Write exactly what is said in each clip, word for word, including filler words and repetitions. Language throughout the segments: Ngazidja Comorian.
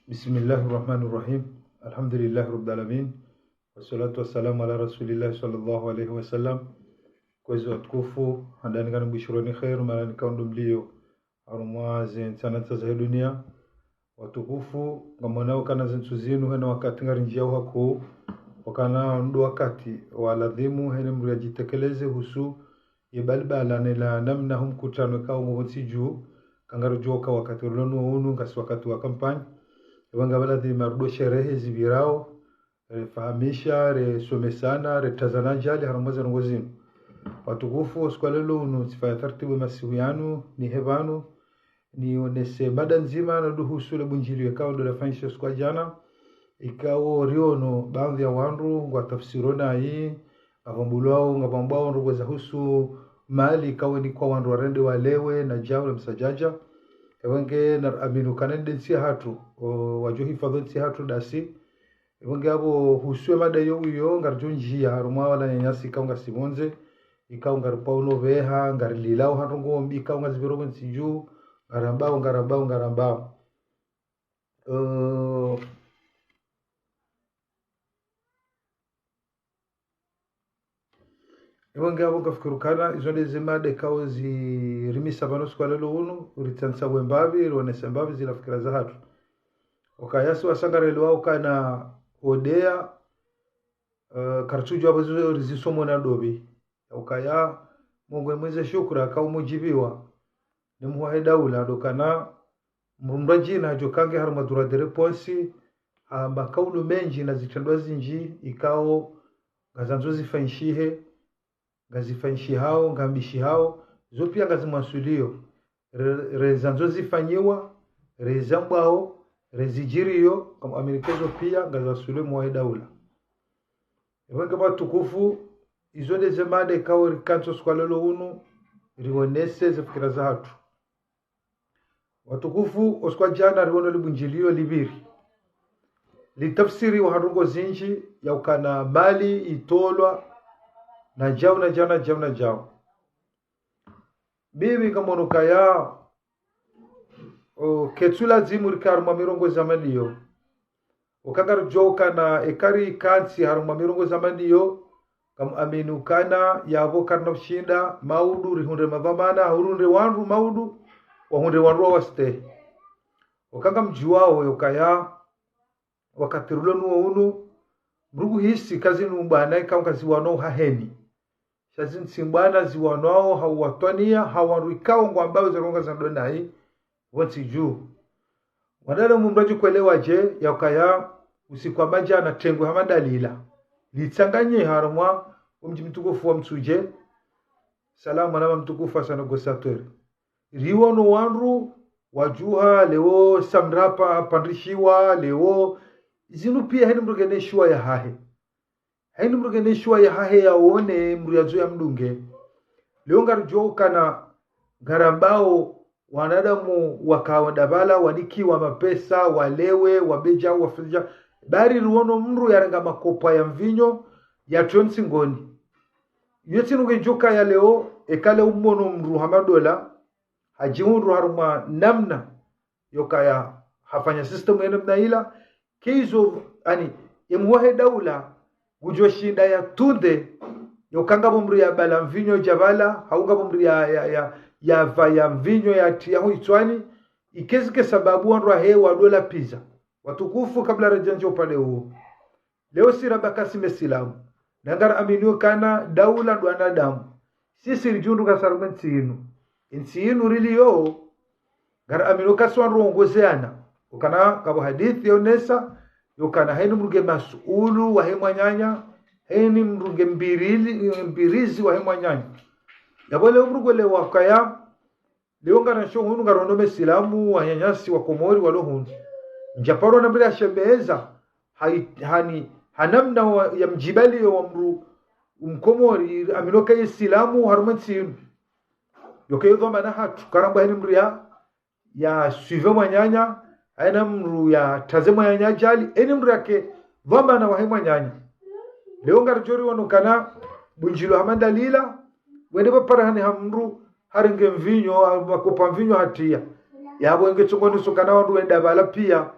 بسم الله الرحمن الرحيم. الحمد لله رب العالمين. والصلاة والسلام على رسول الله صلى الله عليه وسلم. Kwezi watukufu, handani ngani bushironi kheri, mahala nikao ndo mlio, harumwa ze ntsana ntsa za dunia. Watukufu, ngamwonao ukana ze ntsu zinu hena wakati ngarinjiao hakuu, ukana ndo wakati wa ladhimu hene mdru yajitekeleze husu ye balibala ne la namna hu mkutano ikao ngo pvontsi juu, kangarujoka wakati rilo nuwo unu, ngasi wakati wa kampanyi. Ewa ngapvo ladhima rudo sherehe zipvirao, refahamisha, resomesana, retazana ajali, harumwa ze ndrongoo zinu. Watukufu, osiku wa leo unu, tsifanya taratibu ye masihu yanu, nihe pvanu, nionese mada ndzima na duhusu le bunjilio ikao ndo lafanyisha osiku wa jana, ikao riono baadhwi ya wandru ngwatafsiro nayi, ngapvambulwao, ngapvambwao ndrongoo za husu mali ikao ni kwa wandru warende walewe na jau na msadjadja. Ewa nge na amini ukana nde ntsi yahatru, o, wajo hifadhwi ntsi yahatru dasi. Ewa nge apvo husu ye mada iyo uyo, ngarijo njia, harumwa wala nyanyasi ikao ngasi pvondze, ikao ngaripvao no pveha, ngarililao ha ndrongoo mbi, ikao ngazipviro pvontsi juu, ngarambao, ngarambao, ngarambao. Eh, Ewa nge apvo ngafikiri ukana, izo nde ze mada ikao zirimisa pvanu osiku wa leo unu, uritsanisa we mbapvi, rionese mbapvi zila fikira zahatru. Ukaya si wasangarelwa ukana odeya, eh, karitsujua apvo zizo rizisomo na ndopvi. Ukaya, Mungu emwinze shukura, ikao mujibiwa ne muhuu wahe daula, ndo ukana mdru mdru ajina ajo kange harumwa droit de réponse, hamba kaulu menji na zitrendwa zinji, ikao ngazandzo zifanyishihe, ngazifanyishihao, ngambishihao, zo pia ngazimwansulio, re-, rezandzo zifanyiwa, rezambwao, rezijiriyo, ngamwamini uka zo pia ngazansulio muhuu wahe daula. Ewa nge watukufu, izo nde ze mada ikao rikantsi osiku wa leo unu, rionese ze fikira zahatru. Watukufu, osiku wa jana riono libunjilio lipviri. Litafsiriwa ha ndrongoo zinji ya ukana mali itolwa na jau, na jau, na jau, na jau. Mimi ngamwono ukaya, o, ketsu lazimu rike harumwa mirongozi ya mali iyo. Uka ngarijo ukana eka rikantsi harumwa mirongozi ya mali iyo, ngamwamini ukana yapvo karina ushinda, maudu rihundre madhwamana, hau rihundre wandru maudu, wahundre wandru wawastehi. Uka ngamjuao ye ukaya, wakati rilo nuwo unu, mdru nguhisi kazi numbwana ikao ngaziwanwao haheni. Sha zi ntsimbwana ziwanwao ha uwatwaniya, ha wandru ikao ngwambao ze ndrongoo za ndo nayi, pvontsi juu. Mwanadamu mdru ajikwelewa je, ya ukaya usiku wa madjana tengwe ha madalila, litsanganyiha harumwa omdji mtukufu wa Mtsudje, salamu mwanama mtukufu Hassan Gosateur. Riwono wandru wajuha, leo Samrapa hapandishiwa, leo zinu pia heni mdru ngena ishuwa yahahe. Heni mdru ngena ishuwa yahahe yaone mdru yazo yamdunge. Leo ngarijo ukana ngarambao wanadamu wakao ndapvala wanikiwa mapesa, walewe, wabeja, wafidja. Bari riwono mdru yarenga makopa ya mvinyo, yatrio ntsingoni. Iyo tsi ndrongoo ijo ukaya leo, eka leo umono mdru ha madola, hajihundru harumwa namna yo ukaya hafanya système ya namna ila, keizo, ani, ye muhuu wahe daula, ngujo shinda yatunde, yo uka ngapvo mdru yabala mvinyo ja pvala, hau ngapvo mdru ya, ya, ya, yapva ya mvinyo yatria ho itswani, ikezi ke sababu wandru wahe wadola pviza. Watukufu, kabla rajanjo upande uwo. Leo si rabaka si mesilamu. Na ngaraminio ukana daula ndo wanadamu. Sisi rijundru ngasi harumwa entsi inu. Entsi inu rilio, ngaraminio uka si wandru wongozeana. Ukana ngapvo hadisi yaonesa, yo ukana heni mdru nge masuulu wahe mwananya, heni mdru nge mbirili-, mbirizi wahe mwananya. Yapvo leo mdru ngwelewa ukaya, leo ngarantso hunu ngarono mesilamu, wananyasi wa Komori walo hunu. Nja paro na mdru yashemeza, hai-, hani, ha namna wa, ya mjibaliyo wa mdru, Mkomori, amino ka ye silamu harumwa entsi inu. Yo ka yo dhwamana hatru, karambwa heni mdru ya, ya suive mwananya, haina mdru ya taze mwananya ajali, heni mdru yake dhwamana wahe mwananya. Leo ngarijo riono ukana, bunjilo ha madalila, wende pvapara hani ha mdru, harenge mvinyo, ha makopa mvinyo hatria. Yapvo nge tsongoni so ukana wandru wenda pvala pia.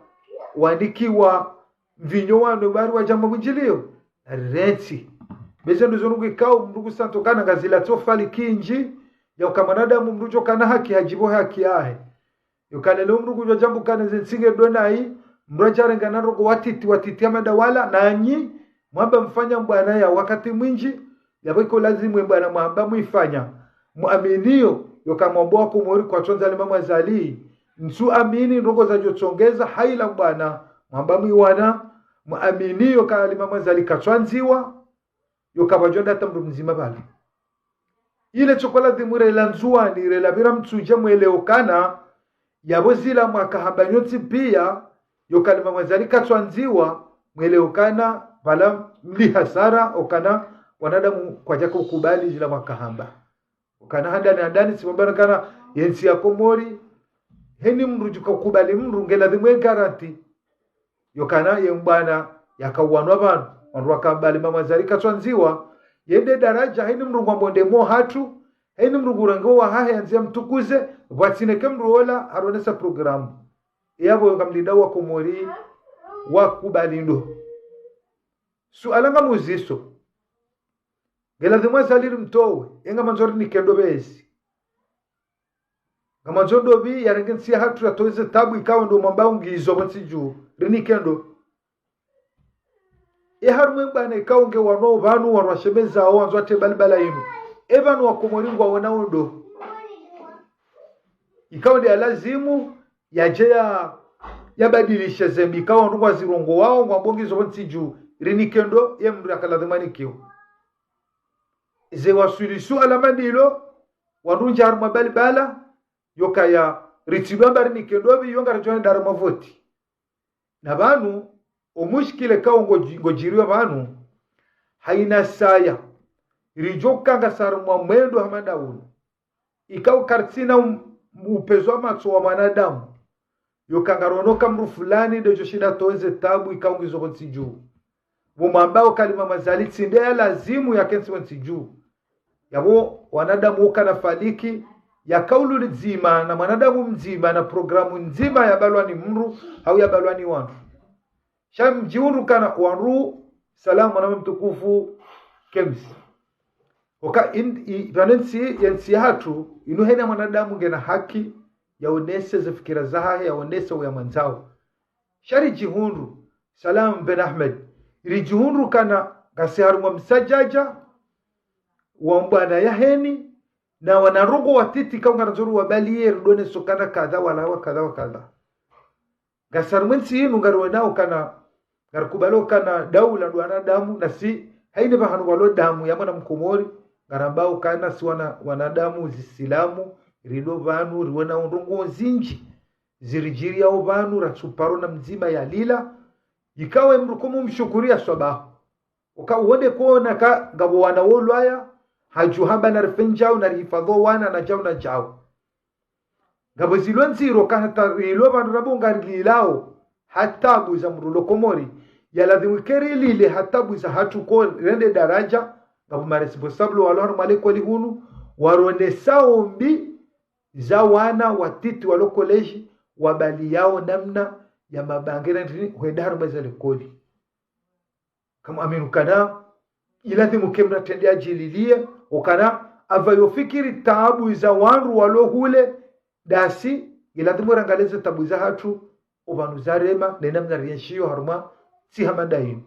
wanikiwa mvinyo wanu bari wadjamba mwindjiliyo. Rentsi. Beze nduzo nungu ikao mndru kusanto kana ngazila tsofali kindji, ya uka mwanadamu mndru djo kana haki hadjibu haki yahe. Yo kana leo mndru kudjo djambu kana ze ntsi nge ndo nayi, mndru adjarengana ndroko watiti, watiti ya madawala, nanyi, mwamba mfanya mbwana ya wakati mwindji, yapvo iko lazimu ye mbwana mwamba mwifanya. Muaminiyo, yo kamwambo wa Komori kwatsondza le mama Azali. Ntsu amini ndroko zadjo tsongeza, haila mbwana, mwamba mwiwana, muaminiyo ka le mama Azali katswandziwa, yo kapvadjo ndata mndru mdzima pvala. Ile tsokola dhimure la Ndzuwani, rela pvira Mitsudje mwelewe ukana, yapvo zila mwakahamba nyontsi piya, yo ka le mama Azali katswandziwa, mwelewe ukana, pvala mli hasara, ukana, wanadamu kwadjaka ukubali zila mwakahamba. Ukana handani handani, tsimwambana kana, ye ntsi ya Komori, heni mndru djuka ukubali mndru, nge lazimu ye garanti. Yo kana ye mbwana yakauwanwa pvanu, wandru wakamba le mama Azali katswandziwa, yende daraja, heni mndru ngwambo nde mwo hatru, heni mndru ngurango wahahe yandzi ya mtukuze, pvwatsineke mndru ola, haronesa programu. Yapvo yo kamlinda wa Komori, wakubali ndo. Suala ngamuziso. Nge lazimu Azali rimtowe, ye ngamandzo rinike ndo pvezi. Ngamandzo ndopvi yarenge ntsi ya hatru yatowe ze tabu ikao ndo mwamba ungizo pvo ntsi dju. Rinike ndo. E harumwe mbwana ikao nge wanwa pvanu wanwa shemeza wo wandzo ate balibala inu. E pvanu wa Komori ngwaona undo. Ikao nde ya lazimu, yadje ya, yabadilishe zembi ikao ndo ngwazirongoao ngwambo ngizo pvo ntsi dju. Rinike ndo, ye mndru yakala dhimanikiwa. Ze waswili suala mandilo, wandru ndja harumwa balibala, yo kaya ritsidwa mba rinike ndopvi, yo ngaridjo henda harumwa voti. Na pvanu, omushkile kao ngo, ngodjiriwa pvanu, haina saya, ridjo kanga sa harumwa mwendo hama nda unu. Ikao karitsina um, upvezo wa matso wa mwanadamu. Yo ka ngarono ka mndru fulani ndedjo shinda towe ze tabu ikao ngizo pvo ntsi dju. Pvo mwambao ka le mama Azali tsi nde ya lazimu yakentsi pvo ntsi dju. Yapvo wanadamu woka na faliki, ya kaulu lidzima, na mwanadamu mdzima, na programu ndzima yabalwa ni mndru, hau yabalwa ni wandru. Sha mdjihundru kana wandru, salamu mwana mtukufu, Kems. Oka in, i, pvane ntsi, ye ntsi ya hatru, inu hena mwanadamu ngena haki, yaonese ze fikira zahahe, yaonese uya mwandzao. Sha ridjihundru, Salam Ben Ahmed, ridjihundru kana ngasi harumwa msadjadja, wa mbwana ya heni, na wana ndroko watiti kao ngarandzo ri wabaliye ridone so kana kadha wala wa kadha wa kadha. Ngasi harumwa ntsi inu ngariwonao kana, ngarikubalio kana daula ndo wanadamu, na si haina pvahanu walo damu ya mwana mkomori, ngarambao kana si wana, wanadamu zisilamu, rilo pvanu, riwonao ndrongoo zindji, ziridjiriao pvanu, ratsuparo na mdzima yalila, ikao ye mndru komu mshukuriya swabaho. Oka uwonde kona ka, ngapvo wana wolwaya, hadju hamba narifendzao, narihifadho wana, na djao, na djao. Ngapvo zilo ndziro ka hata rilo pvanu rapvo ngarililao, ha tabu za mndru lo Komori, ya lazimu ke rilile ha tabu za hatru ko rende daraja, ngapvo ma responsable walo harumwa likoli hunu, waronesao mbi za wana watiti walo collège, wabaliyao namna ya mabange na ndrini, hwenda harumwa ze likoli. Kamu aminu kana, ilazimu ke mndru atrende adjililiye, okana, apva yofikiri tabu za wandru walo hule, dasi, ilazimu rangalize tabu za hatru, opvanu zarema, nena mna rienshiyo harumwa, tsi hama nda inu.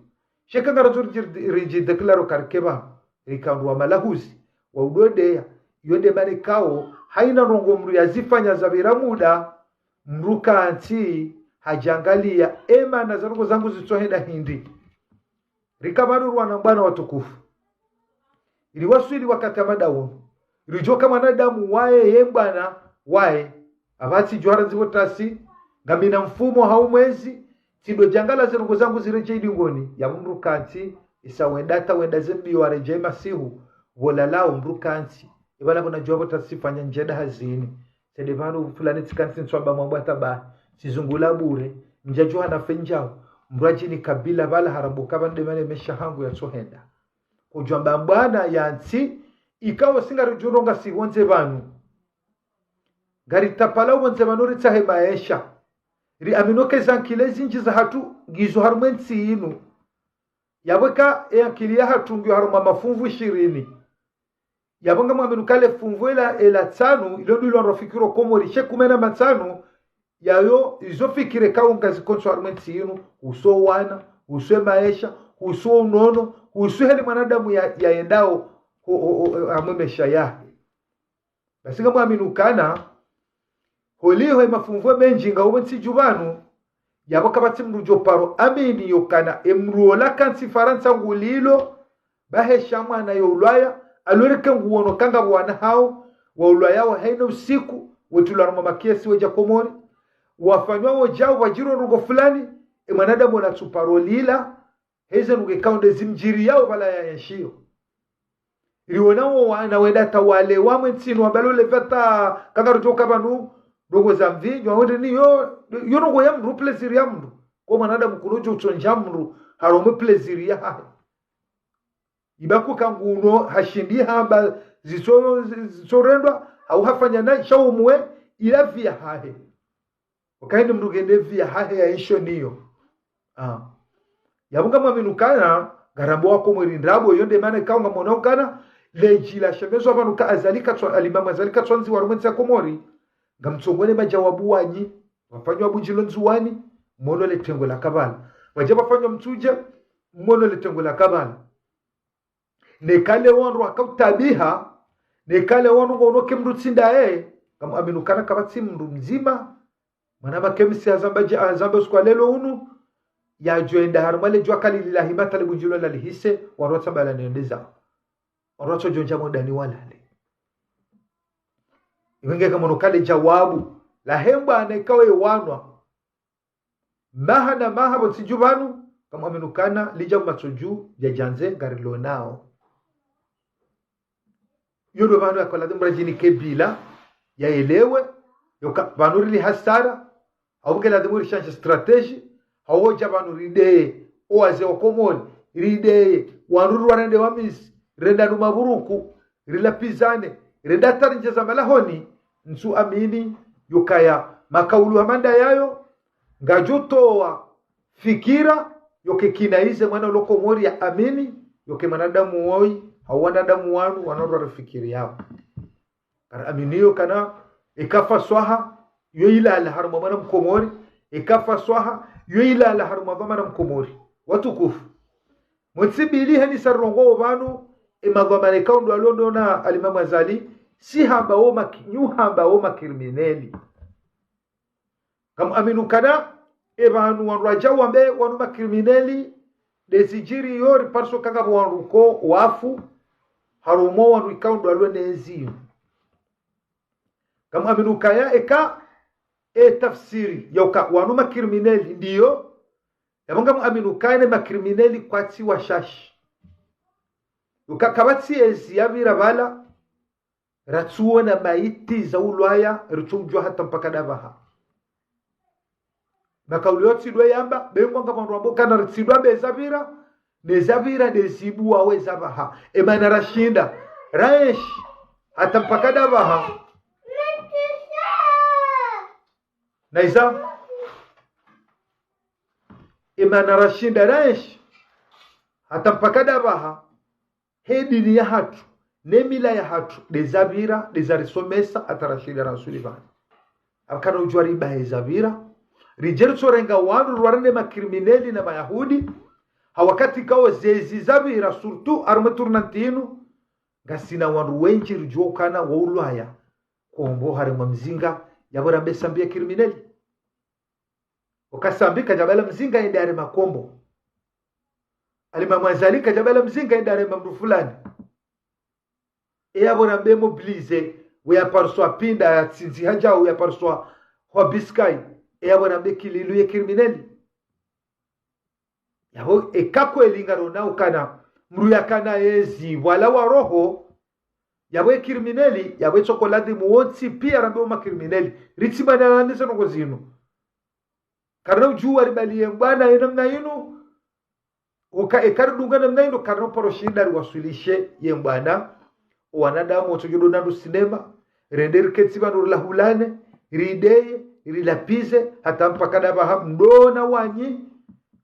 Sha ka ngarandzo ridji, ridji déclaro karikeba, rika wandru wa malahuzi, wa udodeya, yo nde mana ikao, haina ndrongoo mndru yazifanya zapvira muda, mndru kantsi, hadjangaliya, ema na za ndrongoo zangu zitsohenda hindri. Rika pvanu ri wana mbwana watukufu. Ili waswili wakati hama nda unu. Ridjoka mwanadamu waye ye mbwana waye. Apvatsi djuhara ndzipvo tasi. Ngamina mfumo hau mwezi. Tsindo djangala ze ndrongoo zangu ziredjeyi idingoni. Yapvo mndru kantsi. Isa wenda hata wenda ze mbiyo waredjeyi masihu. Pvo lalao mndru kantsi. Ipvala pvo nadjuwa pvo tasi fanya ndjenda hazini. Sede pvanu fulani tsikantsi ntswamba mwambwa taba, tsizungula bure, ndjadjuha nafendzao, mndru adjini kabila pvala haramboka pvanu nde mana ye mesha hangu yatsohenda. Kodjwamba mbwana yantsi, ikao si ngaridjo ronga si pvondze pvanu. Ngaritapala upvondze pvanu ritsahe maesha. Riamini uka eza nkili zindji zahatru ngizo harumwa entsi yinu. Yapvo eka eankili yahatru ngiyo harumwa mafunvu ishirini. Yapvo ngamwamini uka le funvu ela, ela tsanu, ilo ndilo wandru wafikiri o Komori, she kume na matsanu, yayo izo fikira ikao ngazi konso harumwa entsi yinu, uhusu wana, uhusu emaesha, uhusu unono, uhusu heli mwanadamu ya, yayendao, o, o, o, amwe mesha yahe. Basi ngamwamini ukana, holiho emafunvu mendji ngao ntsi dju pvanu, yapvo kapvatsi mndru djo paro amini yokana emndru ola kantsi Farantsa ngulilo, bahi esha mwana yo ulwaya, alors que nguono ukaya ngapvo wana hao, wa ulwaya wa haina usiku, wetulwa harumwa makiesi wedja Komori, wafanywa wodjao wadjiro ndrongo fulani, emwanadamu ola tsu paro lila, heze nunge kaunde zimdjiriyao pvala yaenshio. Riona wo wana wenda hata walewa mwe ntsini wabalo levata kangarudjo ka pvanu, ndrongo za mvinyo, wende ni yo, yo ndrongo ya mndru, plaisir ya mndru. Ko mwanadamu kunodjo utsondja mndru, harumwa plaisir yahahe. Iba kuka nguno, hashindi hamba, zitso, zitso rendwa, hau hafanya na, sha umwe, ila vie yahahe. Uka hende mndru ngende vie yahahe yaenshio niyo. Ah. Yapvo ngamwamini ukana, ngarambo wa Komori ndrabo, iyo nde mana ikao ngamwona ukana, ledji la shemezwa pvanu ka Azali katswa, Alimamu Azali katswandziwa harumwa entsi ya Komori, ngamtsongone madjawabu wanyi, wafanywa Bundjilo Ndzuwani, mwono le tengwe la Kavala. Wadja wafanywa Mitsudje, mwono le tengwe la Kavala. Neka le wandru wakautabiha, neka le wandru ngono ke mndru tsi ndaye, ngamwamini ukana kapvatsi mndru mdzima, mwana makemisi hazamba dje, hazamba usiku wa lelo unu, yadjo enda harumwa le djuwa kalili la hima hata le Bundjilo la lihise, wandru watsambala nende zao. Wandru watsodjondja mwendani walale. Iwe nge kamwono uka le djawabu, la hembwa neka we wanwa. Maha na maha pvo ntsi dju pvanu, ngamwamini ukana lidja matso dju dja djandze ngarilonao. Iyo ndo pvanu yaka ladhimu radjinike bila, yaelewe, yoka pvanu rili hasara, hau ke ladhimu rishandje stratégie, hau hodja pvanu rideye, owazee wa Komori, rideye, wandru riwarende wamizi, renda nu maburuku, rilapvizane, renda hata rindje za malahoni, ntsu amini, yokaya, makaulu hama nda yayo, ngadjo towa fikira, yoke kinayize mwana ulo Komori ya amini, yoke mwanadamu woyi, hau wanadamu wanu, wanu warifikiriyao. Kari amini yokana, eka faswaha, yo ilala harumwa mwana Mkomori, eka faswaha, yo ilala harumwa pvwa mwana Mkomori. Watukufu. Mwe ntsi mbili heni sa rirongoao pvanu, emadhwamana ikao ndo walo ndo na Alimamu Azali, si hamba wo maki-, nyu hamba wo makrimineli. Ngamwamini ukana, epvanu wandru wadja wambe wanu makrimineli, ndezidjiriyo ripariso ukaya ngapvo wandru ko wafu, harumwa wandru ikao ndo walo nezi. Ngamwamini ukaya eka, e tafsiri, ya uka wanu makrimineli, ndiyo, yapvo ngamwamini ukaya ne makrimineli kwatsi washashi. Uka kapvatsi ezi yapvira pvala, ratsuona maiti za ulwaya, ritsoudjuwa hata mpaka ndapvaha. Makaulu yo tsidwe yamba, bengwa nga pvandru wambo ukana ritsidwa mbe zapvira, ne zapvira nde zibuwa we zapvaha. Emana rashinda, raenshi, hata mpaka ndapvaha. Naiza? Emana rashinda, raenshi, hata mpaka ndapvaha. He dini yahatru, ne mila yahatru, nde zapvira, nde zarisomesa, hata rashinda rasuli pvanu. Apvo kana udjuwa ribahe zapvira, ridje ritsorenga wandru riwarende makrimineli na mayahudi, ha wakati ikao zezi zapvira, surtout harumwa tournante inu, ngasina wandru wendji ridjuwa ukana wo ulwaya, kombo harumwa mzinga, yapvo rambe Sambi ye krimineli. Uka Sambi kadjabala mzinga yende yare makombo. Alimamu Azali kadjabala mzinga yende yare mamdru fulani. Eyapvo rambe mobilisé, we yapariswa Pinda, yatsindzi hadjau, yapariswa hwa Biscaye. Eyapvo rambe Kililu ye krimineli. Yapvo eka kweli ngarona ukana, mdru yakana yezi, pvwala wa roho, yapvo ye krimineli, yapvo itsoko ladhimu wontsi pia rambe wo makrimineli. Ritsimana nane ze ndrongo zinu. Karina udjuwa ribaliye mbwana ye namna inu, uka eka ridunga namna inu, karina uparo shinda riwaswilishe ye mbwana, owanadamu wotsodjo ndo nandru sinema, rende riketsi pvanu rilahulane, rideye, rilapvize, hata mpaka ndapvaha mdrona wanyi,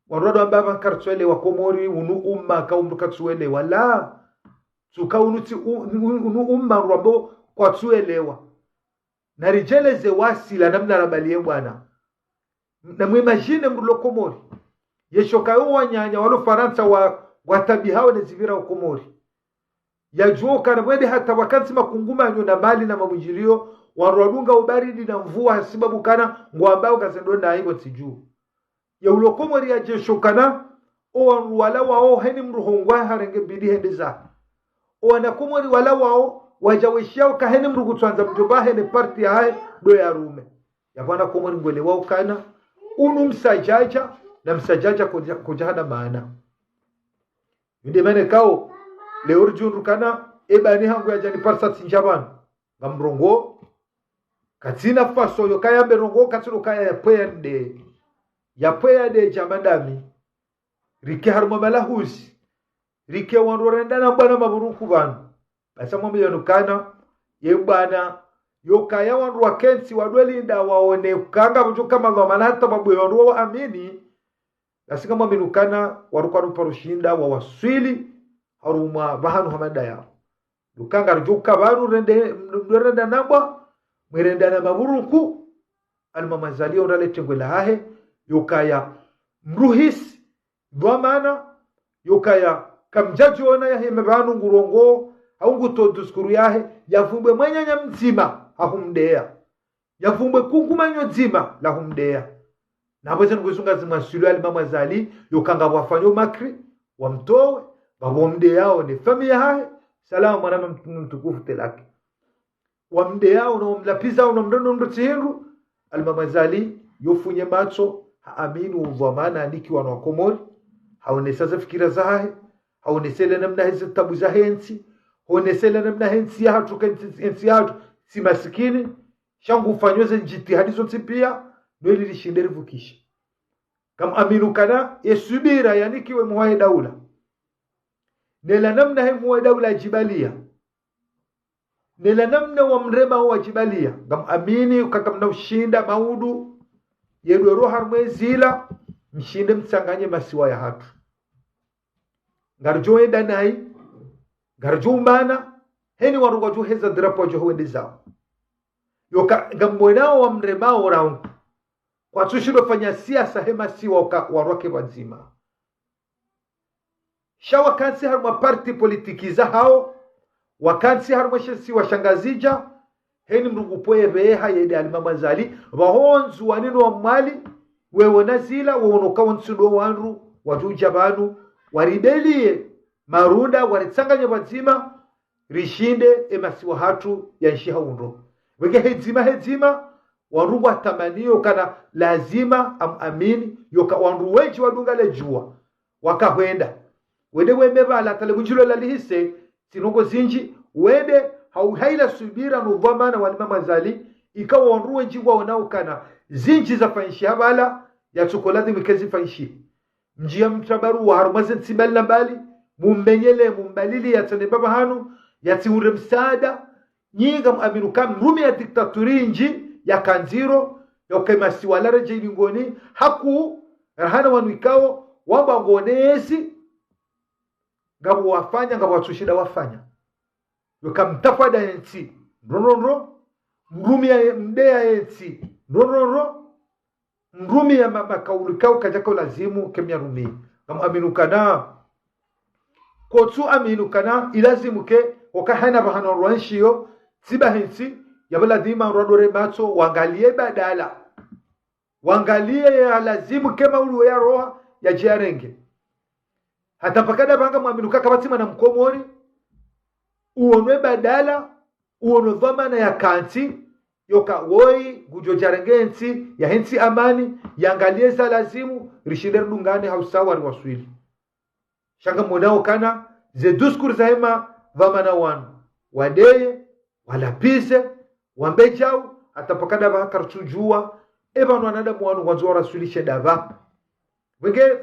wandru wandro amba pvanu karitsuelewa Komori, unu umma ka umdru katsuelewa, la. Tsuka unu tsi, u-, unu, unu umma wandru wambo kwatsuelewa. Naridjeleze wasi la namna rabaliye bwana. Na mwimagine mdru lo Komori. Yesho kayo wananya walo Farantsa wa, watabihao ne zipvira o Komori. Yadjuo kana mwende hata wakantsi makungumanyo na mali na mabundjiliyo, wandru wadunga ubaridi na mvua hasibabu kana ngwambao kazendo na iwo ntsi dju. Ya ulo Komori yadjesho kana, o wandru wala wao heni mdru hongwa harenge mbili hende za. O wana Komori wala wao, wadja weshiao ka heni mdru kutswandza mdjomba hene parti yahahe, ndo ya rume. Ya bwana Komori ngwelewao kana, unu msadjadja, na msadjadja kodja, kodja hana maana. Yunde mene kao, leo ridjundru kana, eba ni hangu yadja ni parsa tsindja pvanu. Ngamrongoo, katsina faso yo kaya mbe rongoo, katsina kaya ya pweya nde. Ya pweya nde dja madami. Rike harumwa malahuzi. Rike wandru warenda na bwana maburuku pvanu. Basi mwambe yanu kana, ye bwana, yo kaya wandru wakentsi wadwelinda waone kanga mdjo kama dhwamana hata babu ya wandru wa amini. Basi ngamwaminu kana, wandru kwanu paro shinda, wawaswili, harumwa pvahanu hamada yao. Lukanga ridjo uka pvanu rende, mdwe renda nabwa, mwerenda na maburuku, Almamazali yo ndale tengwe lahahe, yo kaya mruhisi, dhwamana, yo kaya kamdjadjiona yaheme pvanu ngurongoo, hau nguto diskuru yahe, yavumbwe mwenyanya mdzima, hahumdeya. Yavumbwe kungumanyo dzima, lahumdeya. Na pvweze nukuzunga zimwaswili Almamazali, yo kanga pvwafanya umakri, wamtowe, pvapvo wamdeyao ne famiyi yahahe, salama mwana mtukufu telaki. Wamdeyao na wamlapvizao na mdrono mdru tsi hindru, Almamazali, yo funye matso, ha amini udhwamana aniki wanu wa Komori, haonesa ze fikira zahahe, haonesa ile namna heze tabu zahe ntsi, haonesa ile namna he ntsi yahatru ka ntsi, ntsi yahatru, tsi masikini, sha ngufanyo ze ndjitihadi zontsi pia, no ili rishinde rivukishe. Ngamwaminu kana, ye subira yanikiwe muhuu wahe daula. Nela namna he muhuu wahe daula yadjibaliya. Nela namna wamrema wo wadjibaliya. Ngamwamini uka kamna ushinda maudu, yedwe roha harumwa ezila, mshinde mtsanganye masiwa yahatru. Ngaridjo enda nayi, ngaridjo umana, heni wandru ngwadjo heza drapo wadjo hwende zao. Yo ka, ngamwonao wamremao raungu. Kwatsushindo fanya siasa he masiwa uka wandru wake pvwadzima. Sha wakantsi harumwa parti politiki zahao, wakantsi harumwa she isiwa sha Ngazidja, heni mdru ngupvo ye pveha yende Almamazali, pvaho Ndzuwani no wa Mwali, wewo na zila, wewo no kawo ntsi ndo wandru, wadjo udja pvanu, waribeliye, marunda, waritsanganye pvwadzima, rishinde emasiwa yahatru yenshi ha undro. Wenge hedzima hedzima, wandru ngwatamaniyo kana lazima amwamini, yoka wandru wendji wadunga ledjuwa, wakahwenda. Wende weme pvala hata lebundjilo lalihise, tsi ndrongoo zindji, wende hau hayila subira no dhwamana wa Almamazali, ikawo wandru wendji ngwaonao kana zindji zafanyishiha pvala, yatsuko ladhimu ike zifanyishihe. Mdjiya mtrabaruwa harumwa ze ntsi mbali na mbali, mumbenyele, mumbalili, yatsi nde mbapvi hanu, yatsi ure msaada, nyi ngamwaminu ka mrumiya diktaturi ndji ya kandziro, ya uka emasiwa laredjeyi lingoni, haku, rahana wanu ikao, wamba ngonezi, ngapvo wafanya, ngapvo watsushinda wafanya. Yoka mtafada yentsi, ndro ndro ndro, mrumiya ye, mdeya yentsi, ndro ndro ndro, mrumiya ma, makaulu kao kadjaka ulazimu ke myarumiya. Ngamwaminu kana, kotsu aminu kana, ilazimu ke, oka hena pvahanu rwanshiyo, tsi pvahentsi, yapvo ladhima rwadore matso, wangaliye badala. Wangaliye ya lazimu ke maulu ya roha, yadje yarenge. Hata mpaka ndapvanga mwaminu ka kapvatsi mwana mkomori, uonwe badala, uonwe dhwamana ya kantsi, yoka woyi, ngudjo dja renge ntsi, yahe ntsi amani, yangaliye za lazimu, rishinde ridungane ha usawa riwaswili. Sha ngamwonao kana, ze diskuru zahe madhwamana wanu, wadeye, walapvize, wambe djau, hata mpaka ndapvaha karitsudjuwa, epvanu wanadamu wanu ngwandzo waraswilishe ndapvaha. Wenge,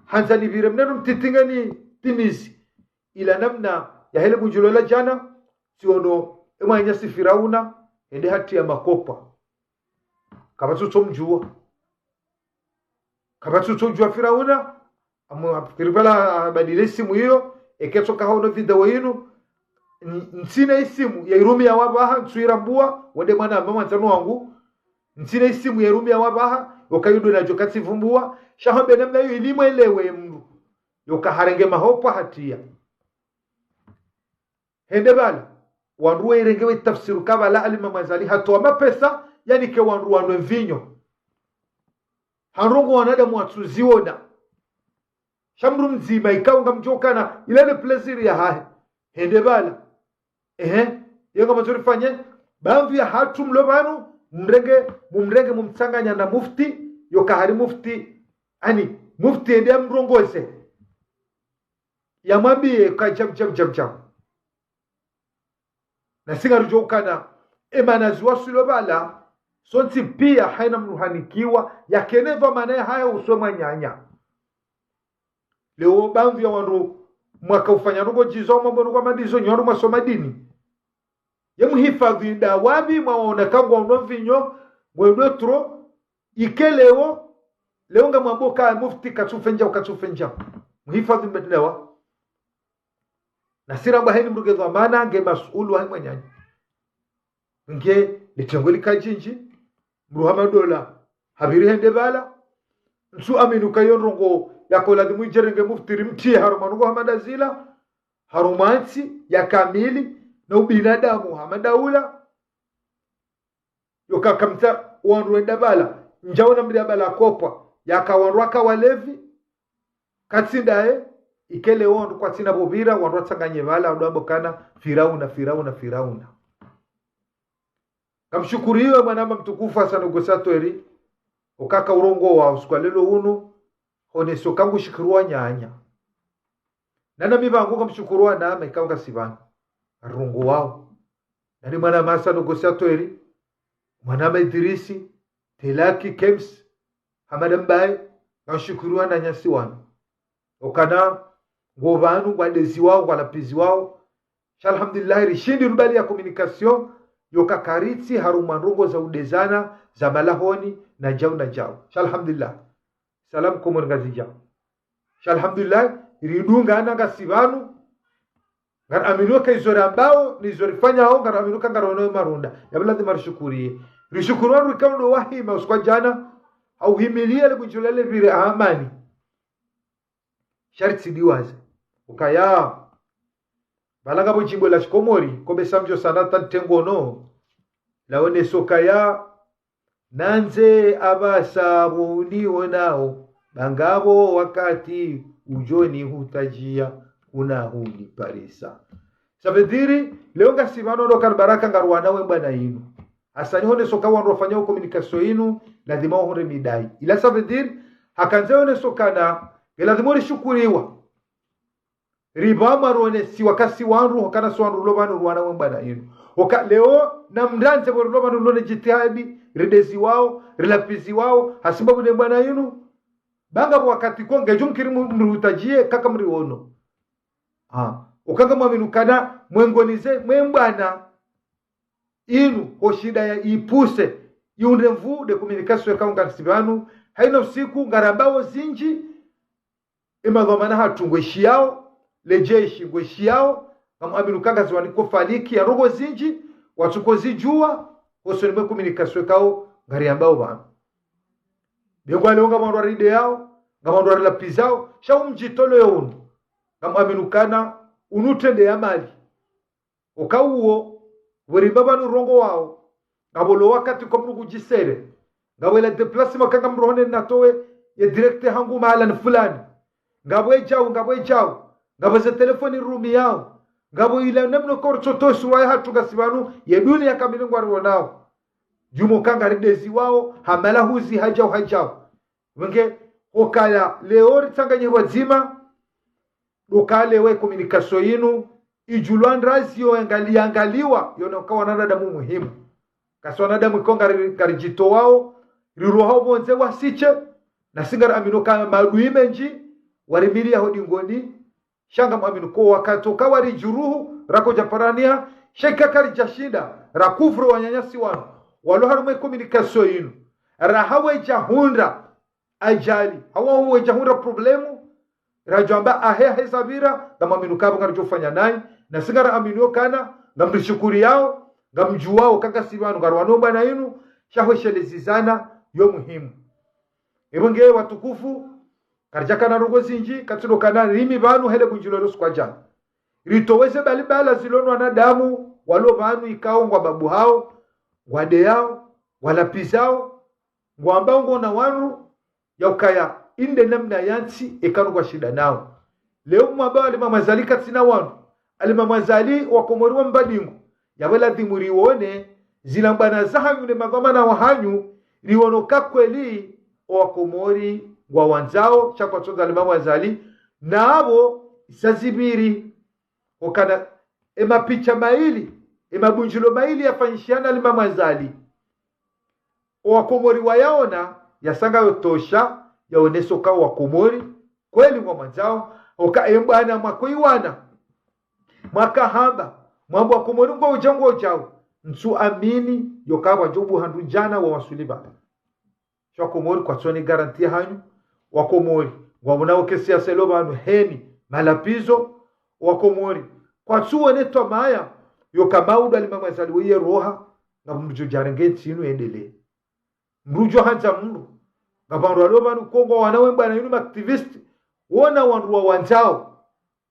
handza nipvire mneno mtiti nge nitimizi. Ila namna yahe lebundjilo la djana, tsiono emwananyasi Firauna, hende hatriya makopa. kapvatsi utsomdjuwa. Kapvatsi utsomdjuwa Firauna. Amu-, afikiri pvala abadili simu iyo, eka tsoka haono video inu. N-, ntsina isimu ya irumia wapvaha, ntsu irambua, wende mwana mama mwandzani wangu. Ntsina isimu ya irumia wapvaha, yoka yudo nadjo katsivumbuwa. Sha hambe namna iyo ili mwelewe mndru. Yoka harenge mahopo hatiya. Hende pvala, wandru wairenge waitafsiri uka pvala Alimamu Azali hatowa mapesa, yanike wandru wanwe mvinyo. Harongoa wanadamu watsuziona. Sha mndru mdzima ikao ngamdjo ukana, ile le plaisir yahahe. Hende pvala. Ehe, iyo ngamwandzo rifanye, pvamvi ya hatru mlo pvanu, mrenge, mumrenge mumtsanganya na mufti, yoka hari mufti, ani, mufti ende amrongoze. Yamwambiye ka djabu, djabu, djabu, djabu. Na si ngarudjo ukana, emana ziwaswilo pvala, sontsi pia haina mndru hanikiwa, yakene dhwamana yahahe usoni mwa mwananya. Leo pvamvi ya wandru mwaka ufanya ndrongoo djizo, mwambo ndrongoo madizo, nyi wandru mwasoma dini. Ye muhifadhwi nda wapvi mwaona ka ngwanwa mvinyo, ngwendo tro, ike leo, leo ngamwambo ka mufti katsufenja, katsufenja. Muhifadhwi mbetlewa. Na si ramba heni mndru nge dhwamana, nge masuulu wahe mwananya. Nge, litengwe lika djindji, mndru hama dola, hapviri hende pvala, ntsu amini uka iyo ndrongoo, yako ladhimu idjerenge mufti rimtiye harumwa ndrongoo hama nda zila, harumwa ntsi ya kamili, na ubinadamu hama nda ula, yoka kamtsa wandru wenda pvala, ndjaona mndru ya pvala kopwa, yaka wandru waka walevi, katsi ndaye, ike leo wandru kwatsina pvo pvira, wandru watsanganye pvala, wandru wambo kana, Firauna, Firauna, Firauna. Ngamshukuriwe mwanama mtukufu Hassan Ogosatweri, ukaka urongowa usiku wa leo unu, honeso ka ngushukuru wananya. Nana mi pvangu ngamshukuru wanama ikao ngasi pvanu. Arongowao. Nani mwanama Hassan Ogosatweri, mwanama Idirisi, Telaki, Kems, Hamada Mbaye, ngamshukuru wananyasi wanu. Okana, ngo pvanu, ngwadeziwao, ngwalapiziwao. Sha alhamdulillah, rishindi rubali ya communication, yoka karitsi harumwa ndrongoo za udezana, za malahoni, na djau, na djau. Sha alhamdulillah. Salamu Komori Ngazidja. Sha alhamdulillah, ridungana ngasi pvanu. Ngaraminio ka izo rambao, nizo rifanyao, ngaraminio ka ngarono marunda. Yapvo ladhima rishukuriye. Rishukuru wanu rikao ndo wahima usiku wa djana, hauhimilia le kunjula le pvire amani. Sha ritsi diwaze. Ukaya, pvala ngapvo djimbo la shikomori, kobe samjo sana tantengono. Laoneso kaya, nandze apvasa pvo unionao, ba ngapvo wakati udjo nihutajia, kuna huniparisa. Ça veut dire, leo ngasi pvanu ndo karibaraka ngaruwana we mbwana inu. Hasani honeso ka wandru wafanyao communication inu, ladhima wahundre midai. Ila ça veut dire, hakandze honeso kana, nge ladhima urishukuriwa. Ripvamwa ronesiwa kasi wandru, hokana si wandru rilo pvanu ruwana we mbwana inu. Hoka leo, na mndru andze pvo rilo pvanu rilo ne djitihadi, rideziwao, rilapiziwao, hasibabu ne mbwana inu. Ba ngapvo wakati ko ngedjo mkiri mu-, mrihutajie, kaka mriono. Ha. Oka ngamwamini ukana, mwengonize, mwe mbwana inu, ho shinda ya ipuse, iundre mvu de communication ikao ngasi pvanu, haina usiku, ngarambao zindji, emadhwamana hatru ngweshiyao, le jeshi ngweshiyao, ngamwamini uka ngazi waniko faliki, ya ndrongoo zindji, watsuko zidjuwa, hosoni mwe communication ikao, ngariambao pvanu. Bengwa leo ngamwandru warideyao, ngamwandru warilapizao, sha umdjitolo yo unu. Ngamwamini ukana, unu utrende ya mali. Oka uwo, pvo ripvapvanu urongowao, ngapvo lo wakati ko mndru ngudjisere, ngapvo ila déplacement ka ngamrohone natowe ye direct hangu mahala ni fulani, ngapvo edjau, ngapvo edjau, ngapvo ze telefoni rumiyao, ngapvo ila namna ko rutsotowa suruwa ya hatru ngasi pvanu, ye duniya kamili ngwarionao. Djumo ka ngarideziwao, ha malahuzi hadjau hadjau. Wenge, hokaya leo ritsanganye pvwadzima, ndo ka leo e communication inu, idjulwa ndrazi yo yangali-, yangaliwa, yona uka wanadamu muhimu. Kasi wanadamu ikao ngari-, ngaridjitowao, rirohao pvondze wasiche, na si ngaraminio ka maadui mendji, warimiliya ho dingoni, sha ngamwamini ko wakati uka waridjuruhu, rakodja paraniha, sha ika karidjashinda, rakuvuro wananyasi wanu, walo harumwa e communication inu. raha wedja hundra ajali, hawu wedja hundra problemu, radjo amba ahe, ahe zapvira, ngamwaminu kapvo ngaridjo fanya nayi, na si ngaraaminu kana, ngamrishukuriyao, ngamdjuwao, kaka si pvanu, ngariwano bwana inu, sha hweshelezana, yo muhimu. Epvo nge watukufu, karidjakana ndrongoo zindji, katsindokana rimi pvanu hele bundjilo lo usiku wa djana. Ritowe ze balibala zilo no wanadamu, walo pvanu ikao ngwababuhao, ngwadeyao, ngwalapvizao, ngwambao ngwona wandru, yaukaya inde namna yentsi eka ngwashinda nao. Leo mwamba Alimamu Azali katsina wandru. Alimamu Azali wakomori wamba ndingo. Yapvo ladhimu riwone, zila mbwana zahanyu ne madhwamana wahanyu, riwono ka kweli, owakomori ngwawandzao, sha kwatsondza Alimamu Azali, na apvo isa zipviri, okana emapicha mayili, emabundjilo mayili yafanyishiha na Alimamu Azali. Owakomori wayaona, yasa ngayo tosha, yaonesa uka owakomori, kweli ngwamwandzao, oka embwana mwakoiwana, mwakahamba, mwamba wakomori ngwaudjao ngwaudjao, ntsu amini, yoka pvwadjo buha ndru djana wawaswili pvanu. Sha wakomori kwatsoni garantie hanyu, wakomori, ngwawonao ke siasa ilo pvanu heni, malapvizo, wakomori, kwatsuwone twamaya, yoka maudu Alimamu Azali weye roha, ngapvo mdru djo djarenge ntsi inu yendelee. Mdru djo handza mdru. Ngapvo wandru walo pvanu ko ngwawanao embwana inu ma activiste, wona wandru wawandzao.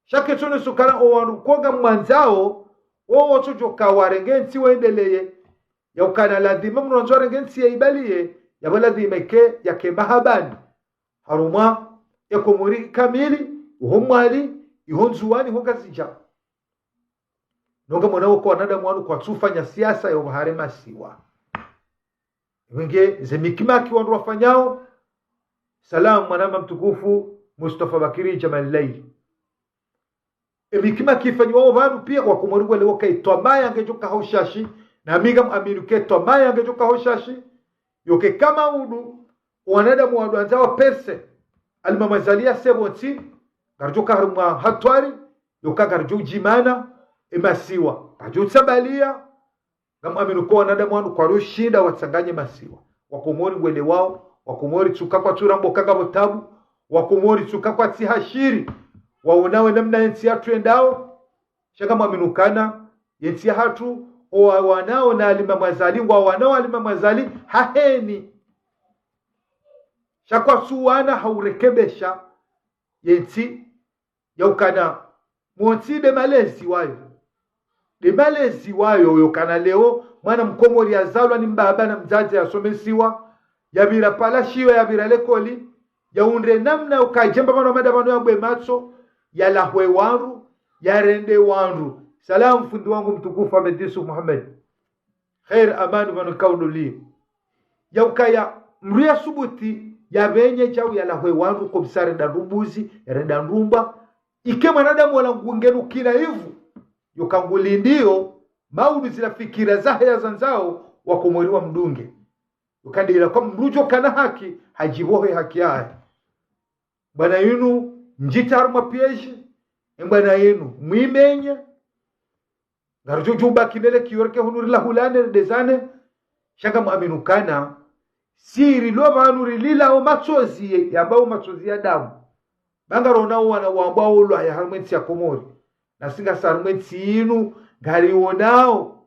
Sha ketsoneso kana owandru ko ngamwandzao, wo wotsodjoka warenge ntsi wendeleye. Yaukana ladhima mdru wandzo arenge ntsi yaibaliye, yapvo ladhima ike yake mahabani. Harumwa ekomori kamili, iho Mwali, iho Ndzuwani, iho Ngazidja. No ngamwonao uka wanadamu wanu kwatsufanya siasa ya upvahare masiwa. Wenge ze mikimaki wandru wafanyao. Salam, mwananya mtukufu, Mustafa Bakiri Jamal Laili. Emikimaki ifanyiwao pvanu pia, wakomori ngwelewo ka itwamaya ngedjo kaho shashi, na mi ngamwaminu ke twamaya ngedjo kaho shashi, yoke ka maudu, wanadamu wandru wandza wapvese, Alimamu Azali yase pvontsi, ngaridjo ka harumwa hatwari, yoka ngaridjo udjimana, emasiwa, ngaridjo utsambaliya, ngamwaminu ko wanadamu wanu kwarushinda watsanganye masiwa. Wakomori ngwelewao, wakomori tsuka kwatsurambo ka ngapvo tabu, wakomori tsuka kwatsi hashiri, waonao enamna yentsi yatru yendao, sha ngamwaminu kana, yentsi yahatru, owawanao na Alimamu Azali, ngwawanao Alimamu Azali, haheni. Sha kwatsuwana haurekebesha, yentsi, yaukana, montsi nde malezi wayo. Nde malezi wayo, yokana leo, mwana mkomori yazalwa ni mbaba na mdzadze yasomesiwa, yapvira pvala shiyo, yapvira lekoli, yaundre namna ukadjemba pvanu mada pvanu yabwe matso, yalahwe wandru, yarende wandru. Salam, fundi wangu mtukufu Ahmed Yusuf Mohamed. Khair, amani pvanu kauduliyo. Yaukaya, mdru yasubuti, yapvenye djau yalahwe wandru ko msa yarenda ndrumbuzi, yarenda ndrumba. Ike mwanadamu wala ngungenukila ivu, yoka ngulindiyo, maudu zila fikira zahe yazandzao, wakomori wamdunge. Yoka ndeyila kwa mdru djo kana haki, hadjipvohe haki yahe. Bwana yinu, ndjitru harumwa piège, embwana yinu, mwimenye, ngaridjo djubaki nele kiyorke hunu rilahulane, ridezane, sha ngamwaminu kana, si rilo pvanu rililao matsozi ye, yambao matsozi ya damu. Ba ngaronao wana wambao ulwaya harumwa entsi ya Komori. Na si ngasi harumwa entsi yinu, ngariwonao.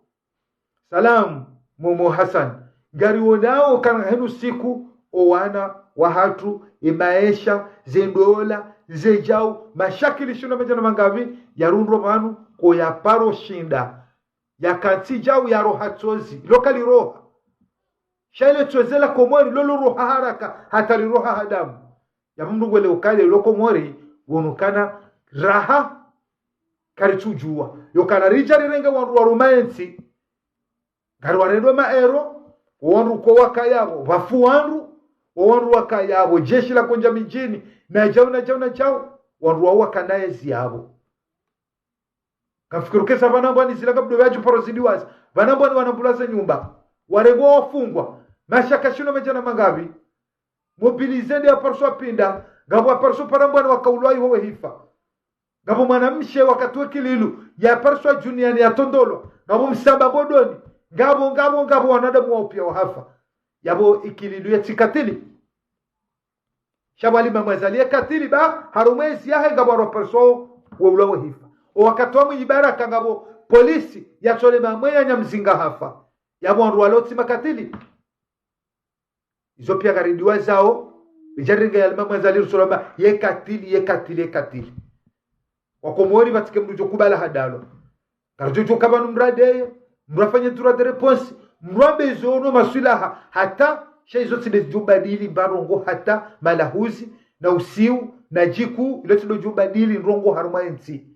Salam, Momo Hassan. Ngariwonao kana henu siku, owana wahatru, emaesha, zendola, zedjau, mashakili shinu medja na mangapvi, yarundro pvanu, ko yaparo shinda. Yakantsi djau yaroha tsozi, lokali roha. Sha ile tsozi la Komori, lolo roha haraka, hata liroha ha damu. Yapvo mdru ngwelewo ka leo Komori, wonukana raha, karitsudjuwa. Yokana ridja rirenge wandru waruma entsi, ngariwarendo maero, owandru ko wakayapvo, pvafu wandru, owandru wakayapvo, jeshi lakondja midjini, na djau, na djau, na djau, wandru wao wakana ezi yapvo. Ngamfikiri ke sa pvanu mbwani zila ngapvo wadji paro zidiwaza. Pvanu mbwani wanambula ze nyumba. Warengwa wafungwa. Mashaka shinu medja na mangapvi. Mobilisé nde yapariswa pinda. Ngapvo wapariswa pvanu mbwani wakaulwa iho wehifa. Ngapvo mwanamshe wakati we kililu. Yapariswa djuniani yatondolwa. Ngapvo msamba bodoni. Ngapvo, ngapvo, ngapvo wanadamu wao pia wahafa. Yapvo ikililu ye tsi katili. Sha pvwa Ali Mamwazali ye katili ba, harumwa ezi yahe ngapvo wandru wapariswao weulwa wehifa. O wakati wa Mwinyi Baraka ngapvo polisi yatsole mamwe ya Nyamzinga hafa. Yapvo wandru walo tsi makatili. Izo pia karidiwa zao, ridja rirenge ya Ali Mamwazali rusolamba ye katili, ye katili, ye katili. Wakomori pvatsike mndru djo kubala hadalwa. Ngaridjo djo kaba no mradi ye, mndru afanye droit de réponse, mndru ambe izo no maswilaha, hata, sha izo tsi nde zidjo badili mba ndrongo hata, malahuzi, na usiu, na djiku, ilo tsi ndo djo badili ndrongo harumwa entsi.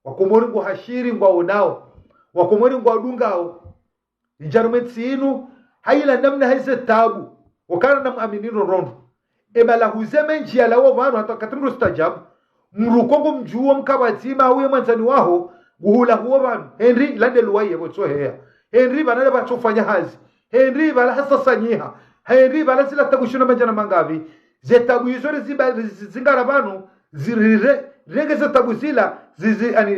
Wakomori ngo hashiri, ngwaonao. Wakomori ngwadungao. Idja harumwa entsi inu, hayila namna heze tabu. Wakana na muamini ndrondrondro. E malahuzi mendji yalawa pvanu hata wakati mndru stajabu. Mndru kongo mdjuwo mkabadzima hau ye mwandzani waho, nguhula huwo pvanu. Hindri lande luwaye pvo tsoheya. Hindri pvanu le pvatsofanya hazi. Hindri pvala hasasanyiha. Hindri pvala zila tabu shinu madjana mangapvi. Ze tabu izo riziba, rizi-, zingara pvanu, zirire, renge ze tabu zila, zizi, ani,